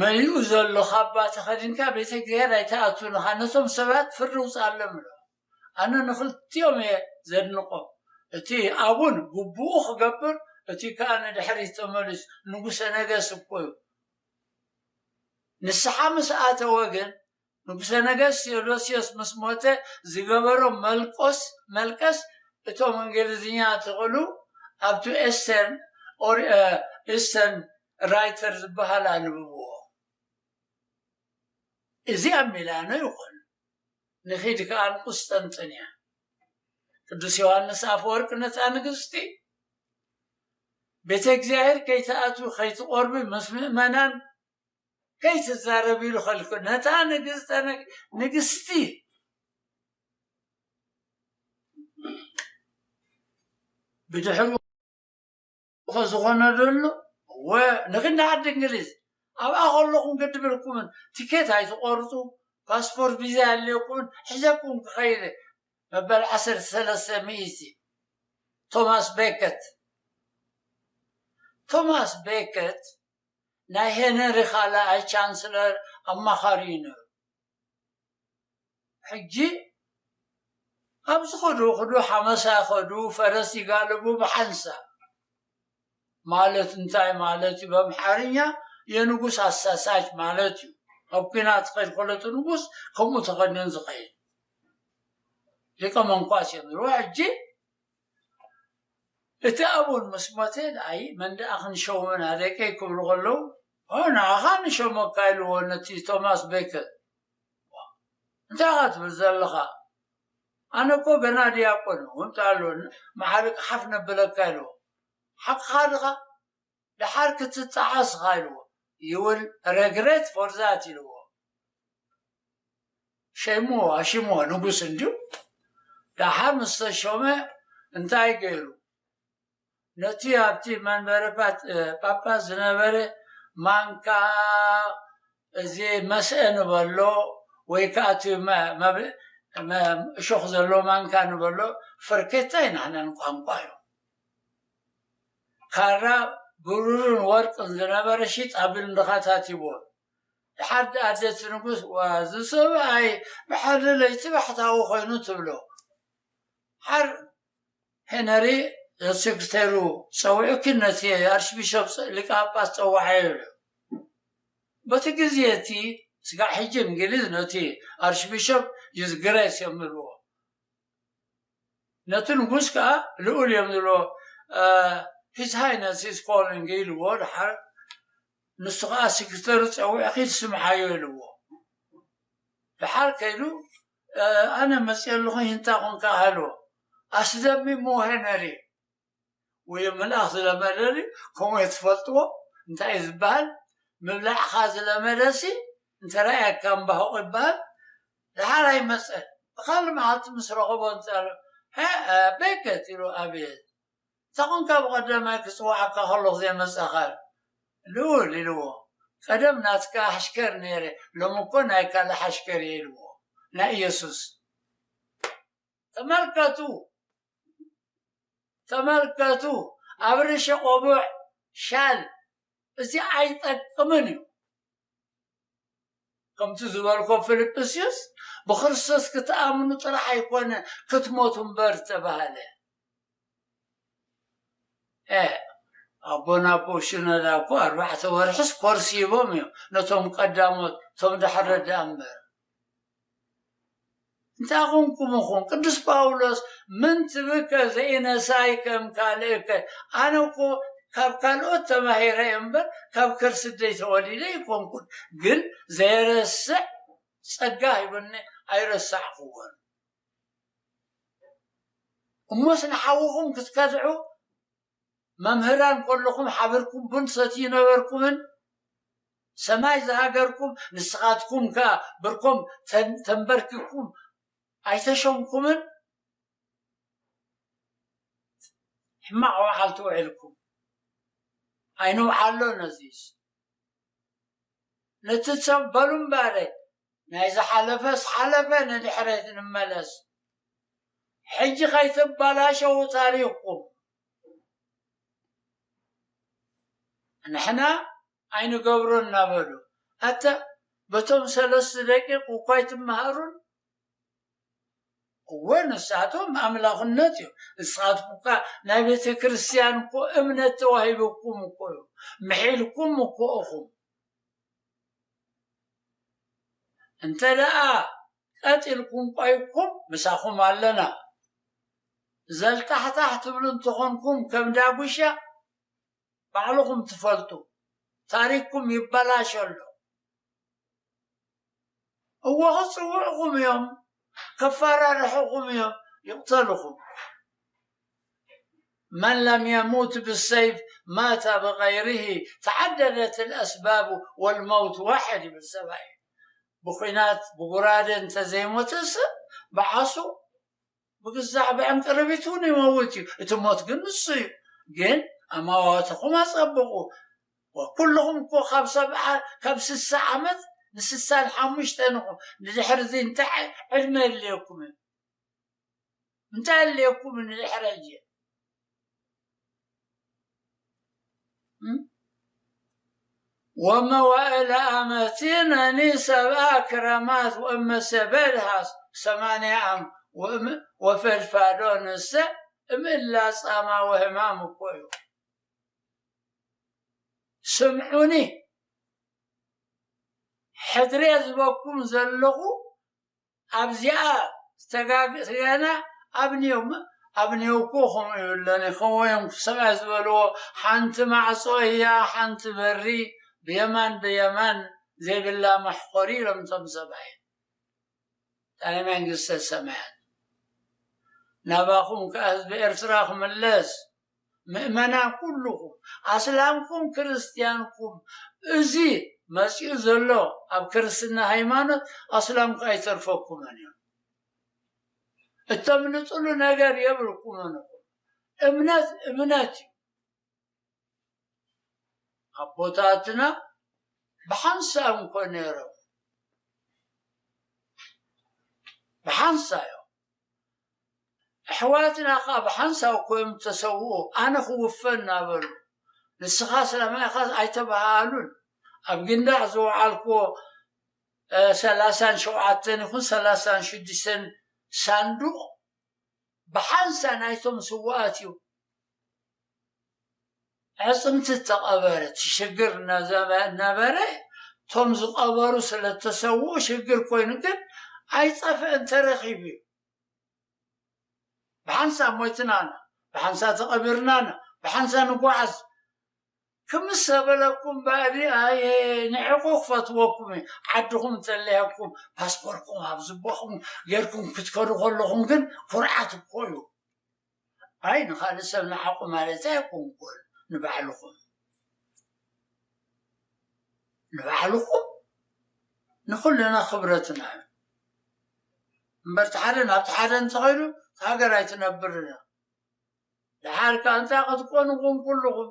መሊኡ ዘሎ ካባ ተኸዲንካ ቤተ እግዚኣብሔር ኣይትኣቱን ኢኻ። ነቶም ሰባት ፍርዲ ውፅኣሎም ኢሎ። ኣነ ንኽልቲኦም እየ ዘድንቆም። እቲ ኣቡን ግቡኡ ክገብር፣ እቲ ከዓ ንድሕሪት ተመሊሱ ንጉሰ ነገስ እኮ እዩ። ንስሓ ምስ ኣተወ ግን ንጉሰ ነገስ ቴዎዶስዮስ ምስ ሞተ ዝገበሮ መልቆስ መልቀስ እቶም እንግሊዝኛ ትኽእሉ ኣብቲ ኤስተርን ኢስተርን ራይተር ዝበሃል ኣንብብዎ። እዚ ኣብ ሚላኖ ይኹን ንኺድ ከኣ ንቁስጠንጥንያ። ቅዱስ ዮሃንስ ኣፈወርቅ ነታ ንግስቲ ቤተ እግዚኣብሔር ከይትኣትዊ ከይትቆርቢ ምስ ምእመናን ከይትዛረብ ኢሉ ከልክል። ነታ ንግስተ ንግስቲ ብድሕሩ ዝኾነ ዘሎ ወ ንክንዲ ዓዲ እንግሊዝ ኣብኣ ከለኹም ግዲ ብልኩምን ቲኬት ኣይትቆርፁ፣ ፓስፖርት ቪዛ ያለኩምን ሕዘኩም ክኸይደ መበል ዓሰርተ ሰለስተ ሚእቲ ቶማስ ቤከት። ቶማስ ቤከት ናይ ሄነሪ ካልኣይ ቻንስለር ኣማኻሪ እዩ ነይሩ። ሕጂ ኣብ ዝኸዱ ክዱ ሓመሳ ከዱ ፈረስ ይጋልቡ ብሓንሳ ማለት እንታይ ማለት እዩ? በምሓርኛ የንጉስ ኣሳሳች ማለት እዩ። ኣብ ኲናት ዝኸድ ከሎ እቲ ንጉስ ከምኡ ተኸዲኑ ዝኸይድ ሊቀ መንኳስ እዮም ዝብሉ። ሕጂ እቲ ኣቡን ምስ ሞተ ኣይ መን ደኣ ክንሸውና ደቀይ ክብሉ ከለዉ ንዓኻ ንሸመካ ኢልዎ ነቲ ቶማስ ቤከር። እንታይ ኢኻ ትብል ዘለኻ? ኣነ እኮ ገና ዲያቆን እውን ኣሎ ማዕርግ ሓፍ ነብለካ ኢልዎ። ሓቅኻ ድኻ? ደሓር ክትጠዓስ ኢኻ ኢልዎ። You will regret for that ኢልዎ። ሸይምዎ ኣሽምዎ ንጉስ እንድዩ። ደሓር ምስ ተሾመ እንታይ ገይሩ? ነቲ ኣብቲ መንበረ ጳጳስ ዝነበረ ማንካ እዚ መስአ ንበሎ ወይ ከዓ እቲ እሾኽ ዘሎ ማንካ ንበሎ ፈርኬታ ኢና ንሕና ንቋንቋ እዩ። ካራ ብሩርን ወርቅን ዝነበረ ሺጥ ኣብ ልንድኻታት ሂቦ። ድሓር ኣደቲ ንጉስ እዚ ሰብኣይ ብሓደ ለይቲ ባሕታዊ ኮይኑ ትብሎ። ሓር ሄነሪ ሴክሬተሩ ጸዊዑ ኪድ ነቲ ኣርሽቢሾፕ ሊቀ ጳጳስ ጸዋዓዮ ኢሉ። በቲ ግዜ እቲ ስጋዕ ሕጂ እንግሊዝ ነቲ ኣርሽቢሾፕ ይዝግረስ እዮም ዝብልዎ። ነቲ ንጉስ ከዓ ልኡል እዮም ዝብልዎ። His Highness is calling ኢልዎ። ድሓር ንሱ ከዓ ሴክሬተሩ ጸዊዑ ኪድ ስምዓዮ ኢልዎ። ድሓር ከይዱ ኣነ መፅእ ኣለኹ ይንታ ኮንካ ሃልዎ ኣስደሚሞ ሄነሪ ወይ ምልኣኽ ዝለመደኒ ከምኡ ትፈልጥዎ እንታይ እዩ ዝበሃል ምብላዕኻ ዝለመደሲ እንተረኣየካ እምባሆቕ ይበሃል ድሓር ኣይመፀን ብካል መዓልቲ ምስ ረኸቦ እንፀሎ ቤከት ኢሉ ኣብየት ተኾንካ ብቐዳማይ ክፅዋዓካ ከለኹ ዘይመፃኻል ልውል ኢልዎ ቀደም ናትካ ሓሽከር ነይረ ሎሚ እኮ ናይ ካልእ ሓሽከር እየ ኢልዎ ናይ ኢየሱስ ተመልከቱ ተመልከቱ ኣብ ርእሲ ቆቡዕ ሻል እዚ ኣይጠቅምን እዩ ከምቲ ዝበልኮ ፊልጵስዩስ ብክርስቶስ ክትኣምኑ ጥራሕ ኣይኮነ ክትሞቱ እምበር ተባሃለ ኣቦና ኣቦ ሽኖዳ እኮ ኣርባዕተ ወርሕስ ኮርስ ሂቦም እዮም ነቶም ቀዳሞት እቶም ዳሕረ ደኣ እምበር እንታይ ኮንኩም ኹም ቅዱስ ጳውሎስ ምን ትብከ ዘኢነሳይ ከም ካልእከ ኣነ እኮ ካብ ካልኦት ተማሂረ እምበር ካብ ከርስደይ ተወሊደ ይኮንኩን ግን ዘየረስዕ ጸጋ ሂብኒ ኣይረሳዕኩዎን እሞስ ንሓውኹም ክትከድዑ መምህራን ከለኹም ሓብርኩም ቡን ትሰትዩ ነበርኩምን ሰማይ ዝሃገርኩም ንስኻትኩም ከ ብርኮም ተንበርኪኩም ኣይተሸምኩምን ሕማቕ መዓልቲ ውዒልኩም። ኣይንውዓሎ ነዚስ። ነቲ ሰብ በሉ እምበረ፣ ናይ ዝሓለፈስ ሓለፈ፣ ንድሕሬት ንመለስ። ሕጂ ከይትበላሸዉ ታሪኽኩም። ንሕና ኣይንገብሮ እናበሉ። ኣታ በቶም ሰለስተ ደቂቕ እኳ ኣይትመሃሩን? እወ፣ ንሳቶም ኣምላኽነት እዩ። ንስኻትኩም እኳ ናይ ቤተ ክርስቲያን እኮ እምነት ተዋሂብኩም እኮ እዩ። ምሒልኩም እኮ እኹም። እንተ ደኣ ቀጥ ኢልኩም ቆይኩም፣ ምሳኹም ኣለና። ዘልጣሕጣሕ ትብሉ እንተኾንኩም፣ ከም ዳጉሻ ባዕልኹም ትፈልጡ። ታሪኽኩም ይበላሾ ኣሎ። እወ፣ ክጽውዕኹም እዮም፣ ከፈራርሕኹም እዮም፣ ይቕተልኹም። መን ለም የሙት ብሰይፍ ማተ ብገይርሂ ተዓደደት ልኣስባቡ ወልመውት ዋሕድ ይብል ሰብኣይ። ብኹናት ብጉራደ እንተዘይሞተ ሰብ ብዓሱ ብግዛዕ ብዕንቅርቢት እውን ይመውት እዩ። እቲ ሞት ግን ንሱ እዩ። ግን ኣማዋትኹም ኣጸብቑ። ወኩልኹም እኮ ካብ ሰብዓ፣ ካብ ስሳ ዓመት ንስሳን ሓሙሽተን ኢኹም። ንድሕሪ እዚ እንታይ ዕድመ የድልየኩም እዩ? እንታይ የድልየኩም ንድሕሪ ሕጂ? እም? ወመዋእለ ኣመቲነኒ ሰብኣ ክረማት ወእመሰ በድሃ ሰማንያ ዓም ወእም-፣ ወፈድፋዶ ንሰ እምእላ ጻማ ወህማም እኮ እዩ። ስምዑኒ፣ ሕድሬ ዝበኩም ዘለኹ ኣብዚኣ ዝተጋግእቲ ገና ኣብንዮም፣ ኣብንዮ እኮ ከምኡ ይብለኒ፣ ከምኡ እዮም ሰብኣይ ዝበልዎ፣ ሓንቲ ማዕጾ እያ፣ ሓንቲ በሪ ብየማን ብየማን ዘይብላ መሕኮሪ ኢሎም እቶም ሰብኣይ። ጣዕሚ መንግስተ ሰማያት ናባኹም ከኣ ህዝቢ ኤርትራ ክምለስ፣ ምእመናን ኩልኹም፣ ኣስላምኩም ክርስትያንኩም፣ እዚ መጺኡ ዘሎ ኣብ ክርስትና ሃይማኖት ኣስላምኩ ኣይተርፈኩምን እዮም። እቶም ንጥሉ ነገር የብልኩምን ኢኹም። እምነት እምነት እዩ። ኣቦታትና ብሓንሳብ እኮ ነይሮም። ብሓንሳ እዮም። ኣሕዋትና ኸዓ ብሓንሳብ እኮ እዮም ተሰውኡ። ኣነ ክውፈ እናበሉ፣ ንስኻ ሰላማይኻ ኣይተበሃሃሉን። ኣብ ግንዳዕ ዝወዓልክዎ፣ እ፣ ሰላሳን ሸውዓተን ይኹን ሰላሳን ሽዱሽተን ሳንዱቕ ብሓንሳ ናይቶም ስውኣት እዩ። ኣዕጽምቲ እተቐበረ፣ እቲ ሽግር እናዘበ-፣ እናበረ፣ እቶም ዝቐበሩ ስለ እተሰውኡ ሽግር ኮይኑ ግን ኣይጸፍአን፣ ተረኺቡ እዩ። ብሓንሳ ሞይትና ኢና፣ ብሓንሳ ተቐቢርና ኢና፣ ብሓንሳ ንጓዓዝ። ክምስ ዘበለኩም ባዕዲ፣ ኣየ፣ ንዕቑ ክፈትወኩም እዩ። ዓድኹም እንተለያኩም፣ ፓስፖርትኩም ኣብ ዝባኹም ጌርኩም ክትከዱ ከለኹም ግን ኩርዓት እኮ እዩ። ኣይ፣ ንኻልእ ሰብ ንዓቑ ማለት ኣይኮንኩን፣ ንባዕልኹም። ንባዕልኹም ንኹልና ክብረትና እዩ። እምበር፣ እቲ ሓደ ናብቲ ሓደ እንተኸይዱ፣ እቲ ሃገር ኣይትነብርን እያ። ደሓር ከኣ እንታይ ክትኮኑ ኢኹም? ኩልኹም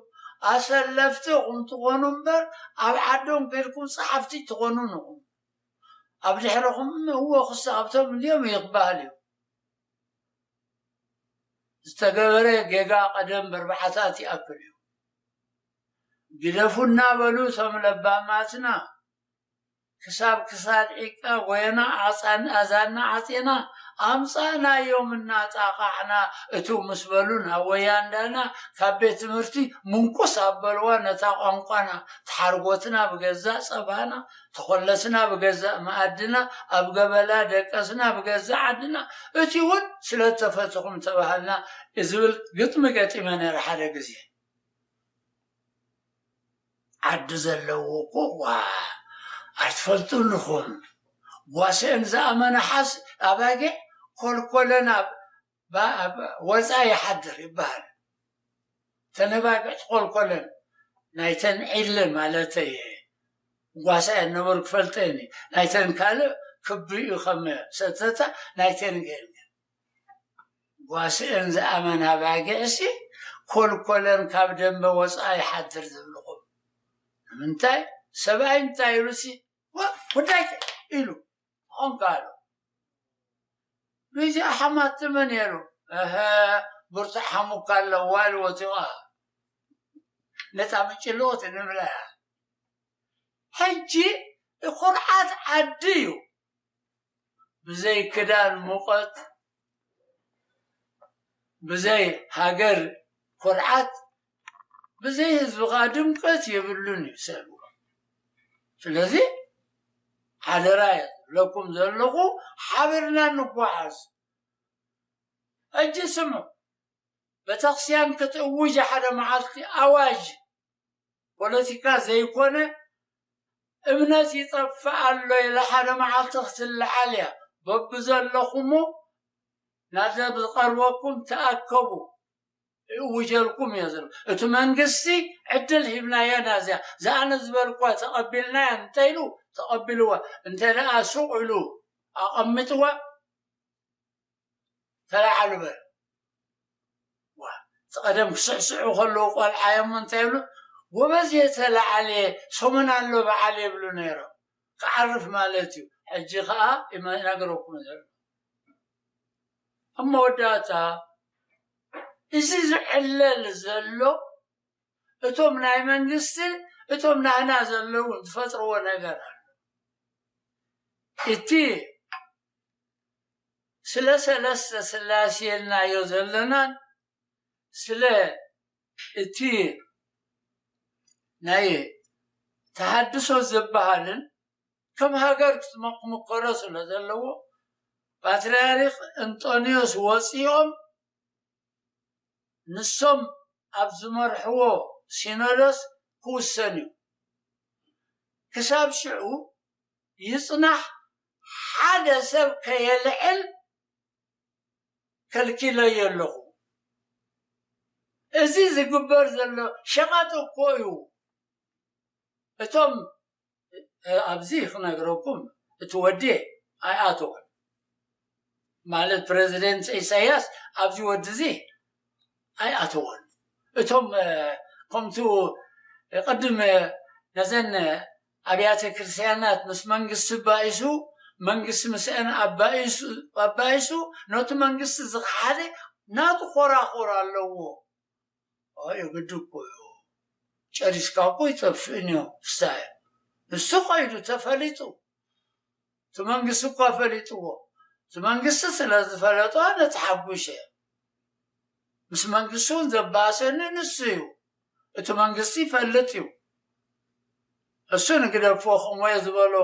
ኣሰለፍቲ ኢኹም ትኾኑ እምበር፣ ኣብ ዓዶም ከይድኩም ጸሓፍቲ ትኾኑን ኢኹም። ኣብ ድሕረኹም እወ ክሳብቶም እንድዮም ይበሃል እዩ። ዝተገበረ ጌጋ ቀደም በርባዕታት ይኣክል እዩ። ግደፉና በሉ እቶም ለባማትና። ክሳብ ክሳድ ዒቃ ጎየና ኣጻን-፣ ኣዛና ዓጼና ኣምጻእናዮም እናጣቓዕና፣ እትው ምስ በሉ ናብ ወያንዳና ካብ ቤት ትምህርቲ ምንቁስ ኣበልዋ ነታ ቋንቋና። ተሓርጎትና ብገዛእ ጸባና፣ ተኾለስና ብገዛእ መኣድና፣ ኣብ ገበላ ደቀስና ብገዛእ ዓድና፣ እቲ እውን ስለ እተፈተኹም ተባሃልና ዝብል ግጥሚ ገጢመ ነይረ ሓደ ግዜ። ዓዲ ዘለዎ እኮ ዋ ኣይትፈልጡን ኢኹም። ጓስአን ዝኣመነ ሓስ ኣባጊዕ ኮልኮለን ኣብ ባ-፣ ኣብ ወፃ ይሓድር ይበሃል። ተን ኣባጊዕ ትኾልኮለን ናይተን ዒለ ማለተይ እየ። ጓስአን ነበሩ ክፈልጠኒ። ናይተን ካልእ ክቢ እዩ ከም ሰተታ ናይተን ገይርኒ። ጓስአን ዝኣመና ኣባጊዕሲ ኮልኮለን ካብ ደንበ ወፃኢ ይሓድር ዝብልኹም ንምንታይ? ሰብኣይ እንታይ ኢሉ ሲ ጉዳይ ኢሉ ኾንካ ኣሎ። ሉዚ ኣሓማትመ ነይሩ። እሀ፣ ብርቱዕ ሓሙካ ኣለዋ ኢልዎ እቲ ኸዓ ነታ ምጭልኦት ንብላ እያ። ሕጂ ኩርዓት ዓዲ እዩ። ብዘይ ክዳን ሙቐት፣ ብዘይ ሃገር ኩርዓት፣ ብዘይ ህዝቢ ከዓ ድምቀት የብሉን እዩ ሰብ። ስለዚ ሓደራ እየ ዝብለኩም ዘለኹ፣ ሓቢርና ንጓዓዝ። ሕጂ ስምዑ፣ ቤተክርስትያን ክትእውጅ ሓደ መዓልቲ ኣዋጅ ፖለቲካ ዘይኮነ እምነት ይጠፍእ ኣሎ ኢለ ሓደ መዓልቲ ክትለዓል እያ። በብዘለኹሞ ናብ ዝቐርበኩም ተኣከቡ፣ እውጀልኩም እየ ዝብል። እቲ መንግስቲ ዕድል ሂብናዮ ኢና፣ እዚኣ ዝኣነ ዝበልኳ ተቐቢልናያ እንተኢሉ ተቐቢልዋ፣ እንተ ደኣ ሱቕ ኢሉ ኣቐምጥዋ ተለዓሉ በል። ዋ፣ እቲ ቀደም ክስዕስዑ ከለዉ ቆልዓ እዮም እንታይ ይብሉ? ጎበዝ እየ ተለዓልየ፣ ሰሙን ኣሎ በዓል የብሉ ነይሮም። ክዓርፍ ማለት እዩ። ሕጂ ኸዓ ይመ-፣ ይነግረኩም ዘሎ። ኣብ መወዳእታ እዚ ዝዕለል ዘሎ እቶም ናይ መንግስትን እቶም ናህና ዘለውን ዝፈጥርዎ ነገር ኣሎ። እቲ ስለ ሰለስተ ስላሴ ኢልናዮ ዘለናን ስለ እቲ ናይ ተሃድሶ ዝበሃልን ከም ሃገር ክትመ-፣ ክምከሮ ስለ ዘለዎ ፓትርያርክ እንጦንዮስ ወፂኦም ንሶም ኣብ ዝመርሕዎ ሲኖዶስ ክውሰን እዩ። ክሳብ ሽዑ ይጽናሕ ሓደ ሰብ ከየልዕል ከልኪለዮ ኣለኹ። እዚ ዝግበር ዘሎ ሸቐጥ እኮ እዩ። እቶም እ፣ ኣብዚ ክነግረኩም እቲ ወዲ ኣይኣተወን። ማለት ፕረዚደንት ኢሳያስ ኣብዚ ወዲ እዚ ኣይኣተወን። እቶም፣ እ፣ ከምቱ ቅድም፣ እ፣ ነዘን ኣብያተ ክርስቲያናት ምስ መንግስቲ ባኢሱ፣ መንግስቲ ምስአን ኣባኢሱ፣ ኣባኢሱ፣ ነቲ መንግስቲ ዝኸሓደ ናቱ ኮራኹር ኣለዎ። ኣይ፣ ግዲ እኮ እዩ። ጨሪስካ እኮ ይጠፍእን እዩ። እስታይ፣ ንሱ ከይዱ ተፈሊጡ። እቲ መንግስቲ እኳ ፈሊጥዎ። እቲ መንግስቲ ስለ ዝፈለጦ ኣነ ተሓጒሰ። ምስ መንግስቲ እውን ዘባእሰኒ ንሱ እዩ። እቲ መንግስቲ ይፈልጥ እዩ። እሱ ንግደፎ ከምኡ ዝበሎ፣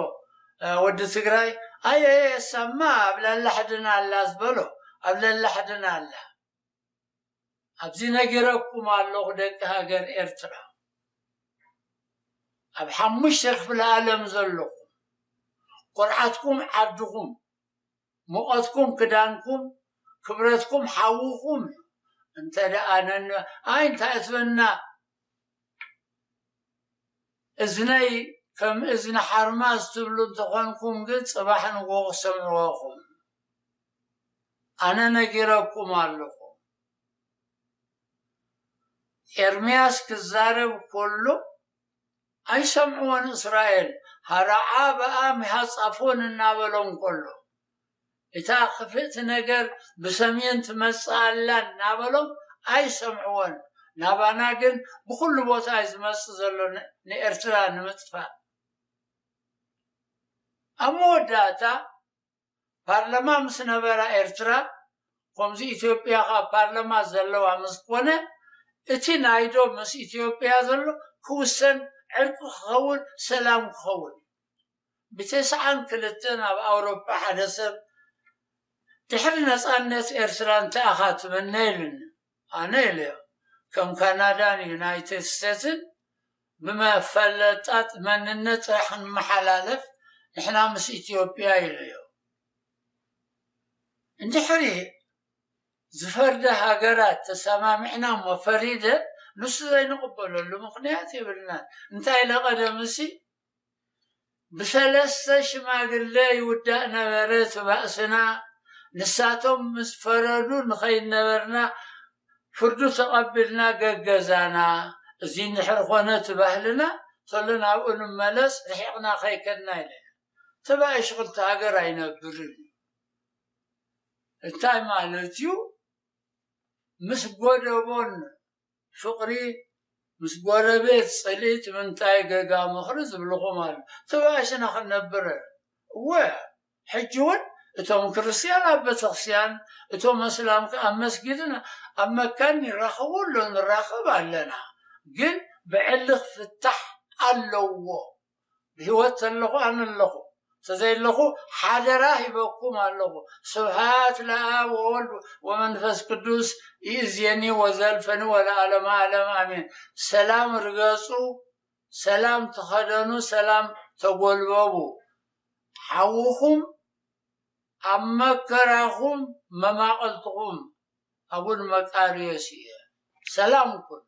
እ፣ ወዲ ትግራይ፣ ኣየ፣ እሳማ ኣብ ለላሕድና ኣላ ዝበሎ፣ ኣብ ለላሕድና ኣላ። ኣብዚ ነጊረኩም ኣለኹ ደቂ ሃገር ኤርትራ። ኣብ ሓሙሽተ ክፍለ ዓለም ዘለኹም፣ ኩርዓትኩም ዓድኹም፣ ሙቐትኩም ክዳንኩም፣ ክብረትኩም ሓውኹም እዩ። እንተ ደኣ ነን-፣ ኣይ እንታይ እትበና፣ እዝነይ ከም እዝኒ ሓርማዝ ትብሉ እንተኾንኩም ግን ጽባሕ ንግሆ ክሰምዕዎ ኢኹም። ኣነ ነጊረኩም ኣለኹ። ኤርምያስ ክዛረብ ከሎ ኣይሰምዕዎን እስራኤል፣ ሃራዓ በኣ ሚሃጻፎን እናበሎም ከሎ፣ እታ ክፍእቲ ነገር ብሰሜን ትመጽእ ኣላ እናበሎም ኣይሰምዕዎን። ናባና ግን ብኹሉ ቦታ እዩ ዝመጽእ ዘሎ ን-፣ ንኤርትራ ንምጥፋእ። ኣብ መወዳእታ ፓርላማ ምስ ነበራ ኤርትራ፣ ከምዚ ኢትዮጵያ ኸኣ ፓርላማ ዘለዋ ምስ ኮነ፣ እቲ ናይ ዶብ ምስ ኢትዮጵያ ዘሎ ክውሰን፣ ዕርቂ ክኸውን፣ ሰላም ክኸውን። ብተስዓን ክልተን ኣብ ኣውሮፓ ሓደ ሰብ ድሕሪ ነጻነት ኤርትራ እንታይ ኢኻ ትምነ ኢሉኒ። ኣነ ኢለዮ፣ ከም ካናዳን ዩናይትድ ስቴትስን ብመፈለጣት መንነት ጥራሕ ክንመሓላለፍ ንሕና ምስ ኢትዮጵያ ኢለዮ። እንድሕሪ ዝፈርደ ሃገራት ተሰማሚዕና እሞ ፈሪደ ንሱ ዘይንቕበለሉ ምኽንያት የብልናን። እንታይ ኢለ ቀደምሲ ብሰለስተ ሽማግለ ይውዳእ ነበረ እቲ ባእስና። ንሳቶም ምስ ፈረዱ ንኸይድ ነበርና ፍርዱ ተቐቢልና ገገዛና፣ እዚ እንድሕር ኾነ እቲ ባህልና፣ ተሎ ናብኡ ንመለስ፣ ርሒቕና ከይከድና ኢለ። ተባኢሱ ክልተ ሃገር ኣይነብርን እዩ። እንታይ ማለት እዩ? ምስ ጎደቦን ፍቕሪ፣ ምስ ጎረቤት ጽልኢት ምንታይ ገጋ ምኽሪ ዝብልኹም ኣሎ። ተባኢስና ክንነብር። እወ፣ ሕጂ እውን እቶም ክርስትያን ኣብ ቤተክርስትያን፣ እቶም ኣስላም ከ ኣብ መስጊድን ኣብ መካን ይራኸቡ ኣለዉ፣ ንራኸብ ኣለና። ግን ብዕሊ ክፍታሕ ኣለዎ። ብህይወት ተለኹ ኣነ ኣለኹ። ተዘይለኹ ሓደራ ሂበኩም ኣለኹ። ስብሃት ለኣብ ወወልድ ወመንፈስ ቅዱስ ይእዜኒ ወዘልፈኒ ወለዓለመ ዓለም ኣሜን። ሰላም ርገጹ፣ ሰላም ተኸደኑ፣ ሰላም ተጎልበቡ። ሓውኹም ኣብ መከራኹም መማቕልትኹም ኣቡን መቃርዮስ እየ። ሰላም ኩን።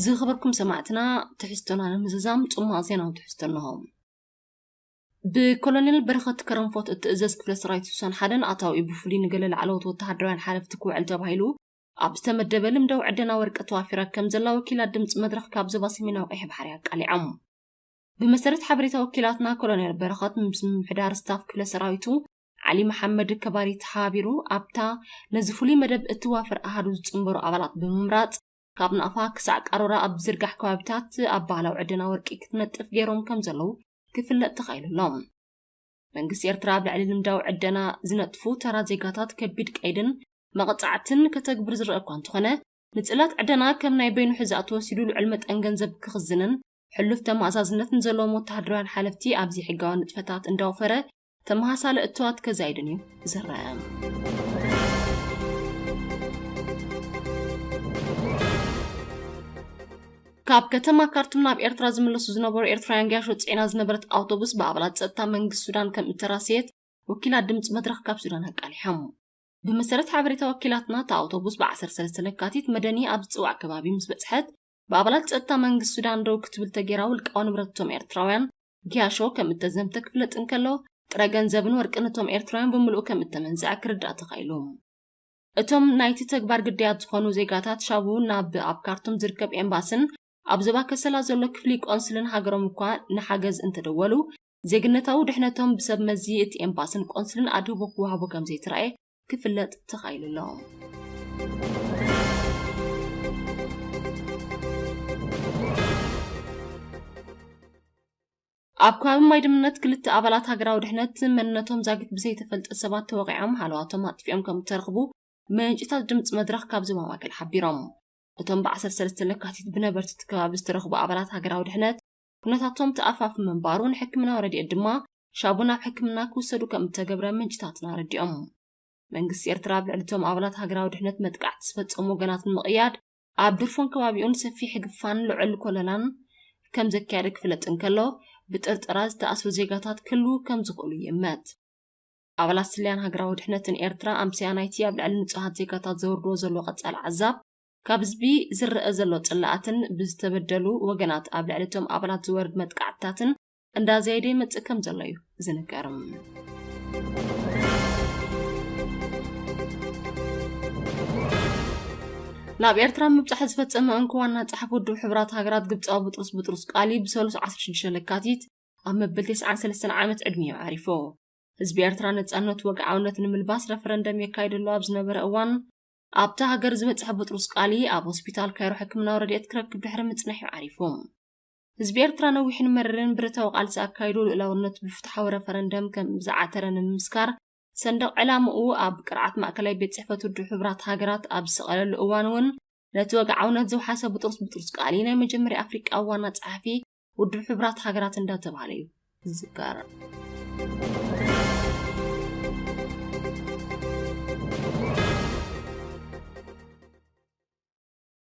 ዝኸበርኩም ሰማዕትና፣ ትሕዝቶና ንምዝዛም ጽማቕ ዜናዊ ትሕዝቶ ኣለኹ። ብኮሎኔል በረኸት ከረንፎት እትእዘዝ ክፍለ ሰራዊት ስሳን ሓደን ኣታዊኡ ብፍሉይ ንገለ ላዕለዎት ወተሃደራውያን ሓለፍቲ ክውዕል ተባሂሉ ኣብ ዝተመደበ ልምዳዊ ዕደና ወርቂ ተዋፊራ ከም ዘላ ወኪላት ድምፂ መድረኽ ካብ ዞባ ሰሜናዊ ቀይሕ ባሕሪ ኣቃሊዖም። ብመሰረት ሓበሬታ ወኪላትና፣ ኮሎኔል በረኸት ምስ ምምሕዳር ስታፍ ክፍለ ሰራዊቱ ዓሊ መሓመድ ከባሪ ተሓባቢሩ ኣብታ ነዚ ፍሉይ መደብ እትዋፈር ኣሃዱ ዝፅንበሩ ኣባላት ብምምራፅ ካብ ናቕፋ ክሳዕ ቃሮራ ኣብ ዝርጋሕ ከባቢታት ኣብ ባህላዊ ዕደና ወርቂ ክትነጥፍ ገይሮም ከም ዘለዉ ክፍለጥ ተኻኢሉ ኣሎ። መንግስቲ ኤርትራ ኣብ ልዕሊ ልምዳዊ ዕደና ዝነጥፉ ተራ ዜጋታት ከቢድ ቀይድን መቕጻዕትን ከተግብር ዝረአ እኳ እንተኾነ፣ ንጽላት ዕደና ከም ናይ በይኑ ሕዛእ ተወሲዱ ልዑል መጠን ገንዘብ ክኽዝንን ሕሉፍ ተመኣዛዝነት ንዘለዎም ወተሃደራውያን ሓለፍቲ ኣብ ዘይሕጋዊ ንጥፈታት እንዳወፈረ ተመሳሳሊ እትዋት ከዛይድን እዩ ዝረአ። ካብ ከተማ ካርቱም ናብ ኤርትራ ዝምለሱ ዝነበሩ ኤርትራውያን ገያሾ ጽዒና ዝነበረት ኣውቶቡስ ብኣባላት ጸጥታ መንግስቲ ሱዳን ከም እተራሰየት ወኪላት ድምጺ መድረኽ ካብ ሱዳን ኣቃሊሖም። ብመሰረት ሓበሬታ ወኪላትና፣ እታ ኣውቶቡስ ብ ዓሰርተ ሰለስተ ለካቲት መደኒ ኣብ ዝጽዋዕ ከባቢ ምስ በጽሐት፣ ብኣባላት ጸጥታ መንግስቲ ሱዳን ደው ክትብል ተገይራ ውልቃዊ ንብረት እቶም ኤርትራውያን ገያሾ ከም እተዘምተ ክፍለጥ እንከሎ፣ ጥረ ገንዘብን ወርቅን እቶም ኤርትራውያን ብምሉኡ ከም እተመንዝዐ ክርዳእ ተኻኢሉ። እቶም ናይቲ ተግባር ግዳያት ዝኾኑ ዜጋታት ሻቡ ናብ ኣብ ካርቱም ዝርከብ ኤምባስን ኣብ ዞባ ከሰላ ዘሎ ክፍሊ ቆንስልን ሃገሮም እኳ ንሓገዝ እንተደወሉ፣ ዜግነታዊ ድሕነቶም ብሰብ መዚ እቲ ኤምባስን ቆንስልን ኣድህቦ ክወሃቦ ከም ዘይተራእየ ክፍለጥ ተኻኢሉ ኣሎ። ኣብ ከባቢ ማይ ድምነት ክልተ ኣባላት ሃገራዊ ድሕነት መንነቶም ዛጊት ብዘይተፈልጠ ሰባት ተወቒዖም ሃለዋቶም ኣጥፊኦም ከም እተረኽቡ ምንጭታት ድምፂ መድረኽ ካብ ዞባ ማእከል ሓቢሮም። እቶም ብ ዓሰርተ ሰለስተ ለካቲት ብነበርቲ እቲ ከባቢ ዝተረኽቡ ኣባላት ሃገራዊ ድሕነት ኩነታቶም ተኣፋፊ ምንባሩ፣ ንሕክምናዊ ረድኤት ድማ ሻቡ ናብ ሕክምና ክውሰዱ ከም እተገብረ ምንጭታትና ኣረዲኦም። መንግስቲ ኤርትራ ኣብ ልዕሊ እቶም ኣባላት ሃገራዊ ድሕነት መጥቃዕቲ ዝፈጸሙ ወገናት ንምቕያድ ኣብ ድርፎን ከባቢኡን ሰፊሕ ህግፋን ልዑል ኮለላን ከም ዘካየደ ክፍለጥ እንከሎ፣ ብጥርጠራ ዝተኣስሩ ዜጋታት ክህልዉ ከም ዝኽእሉ ይእመት። ኣባላት ስለያን ሃገራዊ ድሕነትን ኤርትራ ኣምስያ ናይቲ ኣብ ልዕሊ ንጹሃት ዜጋታት ዘውርድዎ ዘሎ ቀጻሊ ዓዛብ፣ ካብ ህዝቢ ዝረኣ ዘሎ ጽላኣትን ብዝተበደሉ ወገናት ኣብ ልዕሊ እቶም ኣባላት ዝወርድ መጥቃዕትታትን እንዳዘየደ ይመጽእ ከም ዘሎ እዩ ዝንገር። ናብ ኤርትራ ምብጻሕ ዝፈጸመ እንኮ ዋና ጸሓፊ ውድብ ሕቡራት ሃገራት ግብጻዊ ቡጥሩስ ቡጥሩስ ቃሊ ብሰሉስ ዓሰርተ ሽዱሽተ ለካቲት ኣብ መበል ተስዓን ሰለስተን ዓመት ዕድሚኡ ዓሪፉ። ህዝቢ ኤርትራ ነጻነቱ ወግዓውነት ንምልባስ ረፈረንደም የካይደሉ ኣብ ዝነበረ እዋን፣ ኣብታ ሃገር ዝበጽሐ ቡጥሩስ ቃሊ ኣብ ሆስፒታል ካይሮ ሕክምናዊ ረድኤት ክረክብ ድሕሪ ምጽናሕ እዩ ዓሪፉ። ህዝቢ ኤርትራ ነዊሕን መሪርን ብረታዊ ቃልሲ ኣካይዱ ልኡላውነቱ ብፍትሓዊ ረፈረንደም ከም ዝዓተረ ንምምስካር፣ ሰንደቕ ዕላምኡ ኣብ ቅርዓት ማእከላይ ቤት ጽሕፈት ውድብ ሕቡራት ሃገራት ኣብ ዝሰቐለሉ እዋን እውን፣ ነቲ ወግዓውነት ዘውሓሰ ቡጥሩስ ቡጥሩስ ቃሊ ናይ መጀመርያ ኣፍሪቃዊ ዋና ጸሓፊ ውድብ ሕቡራት ሃገራት እንዳተባህለ እዩ ዝዝከር።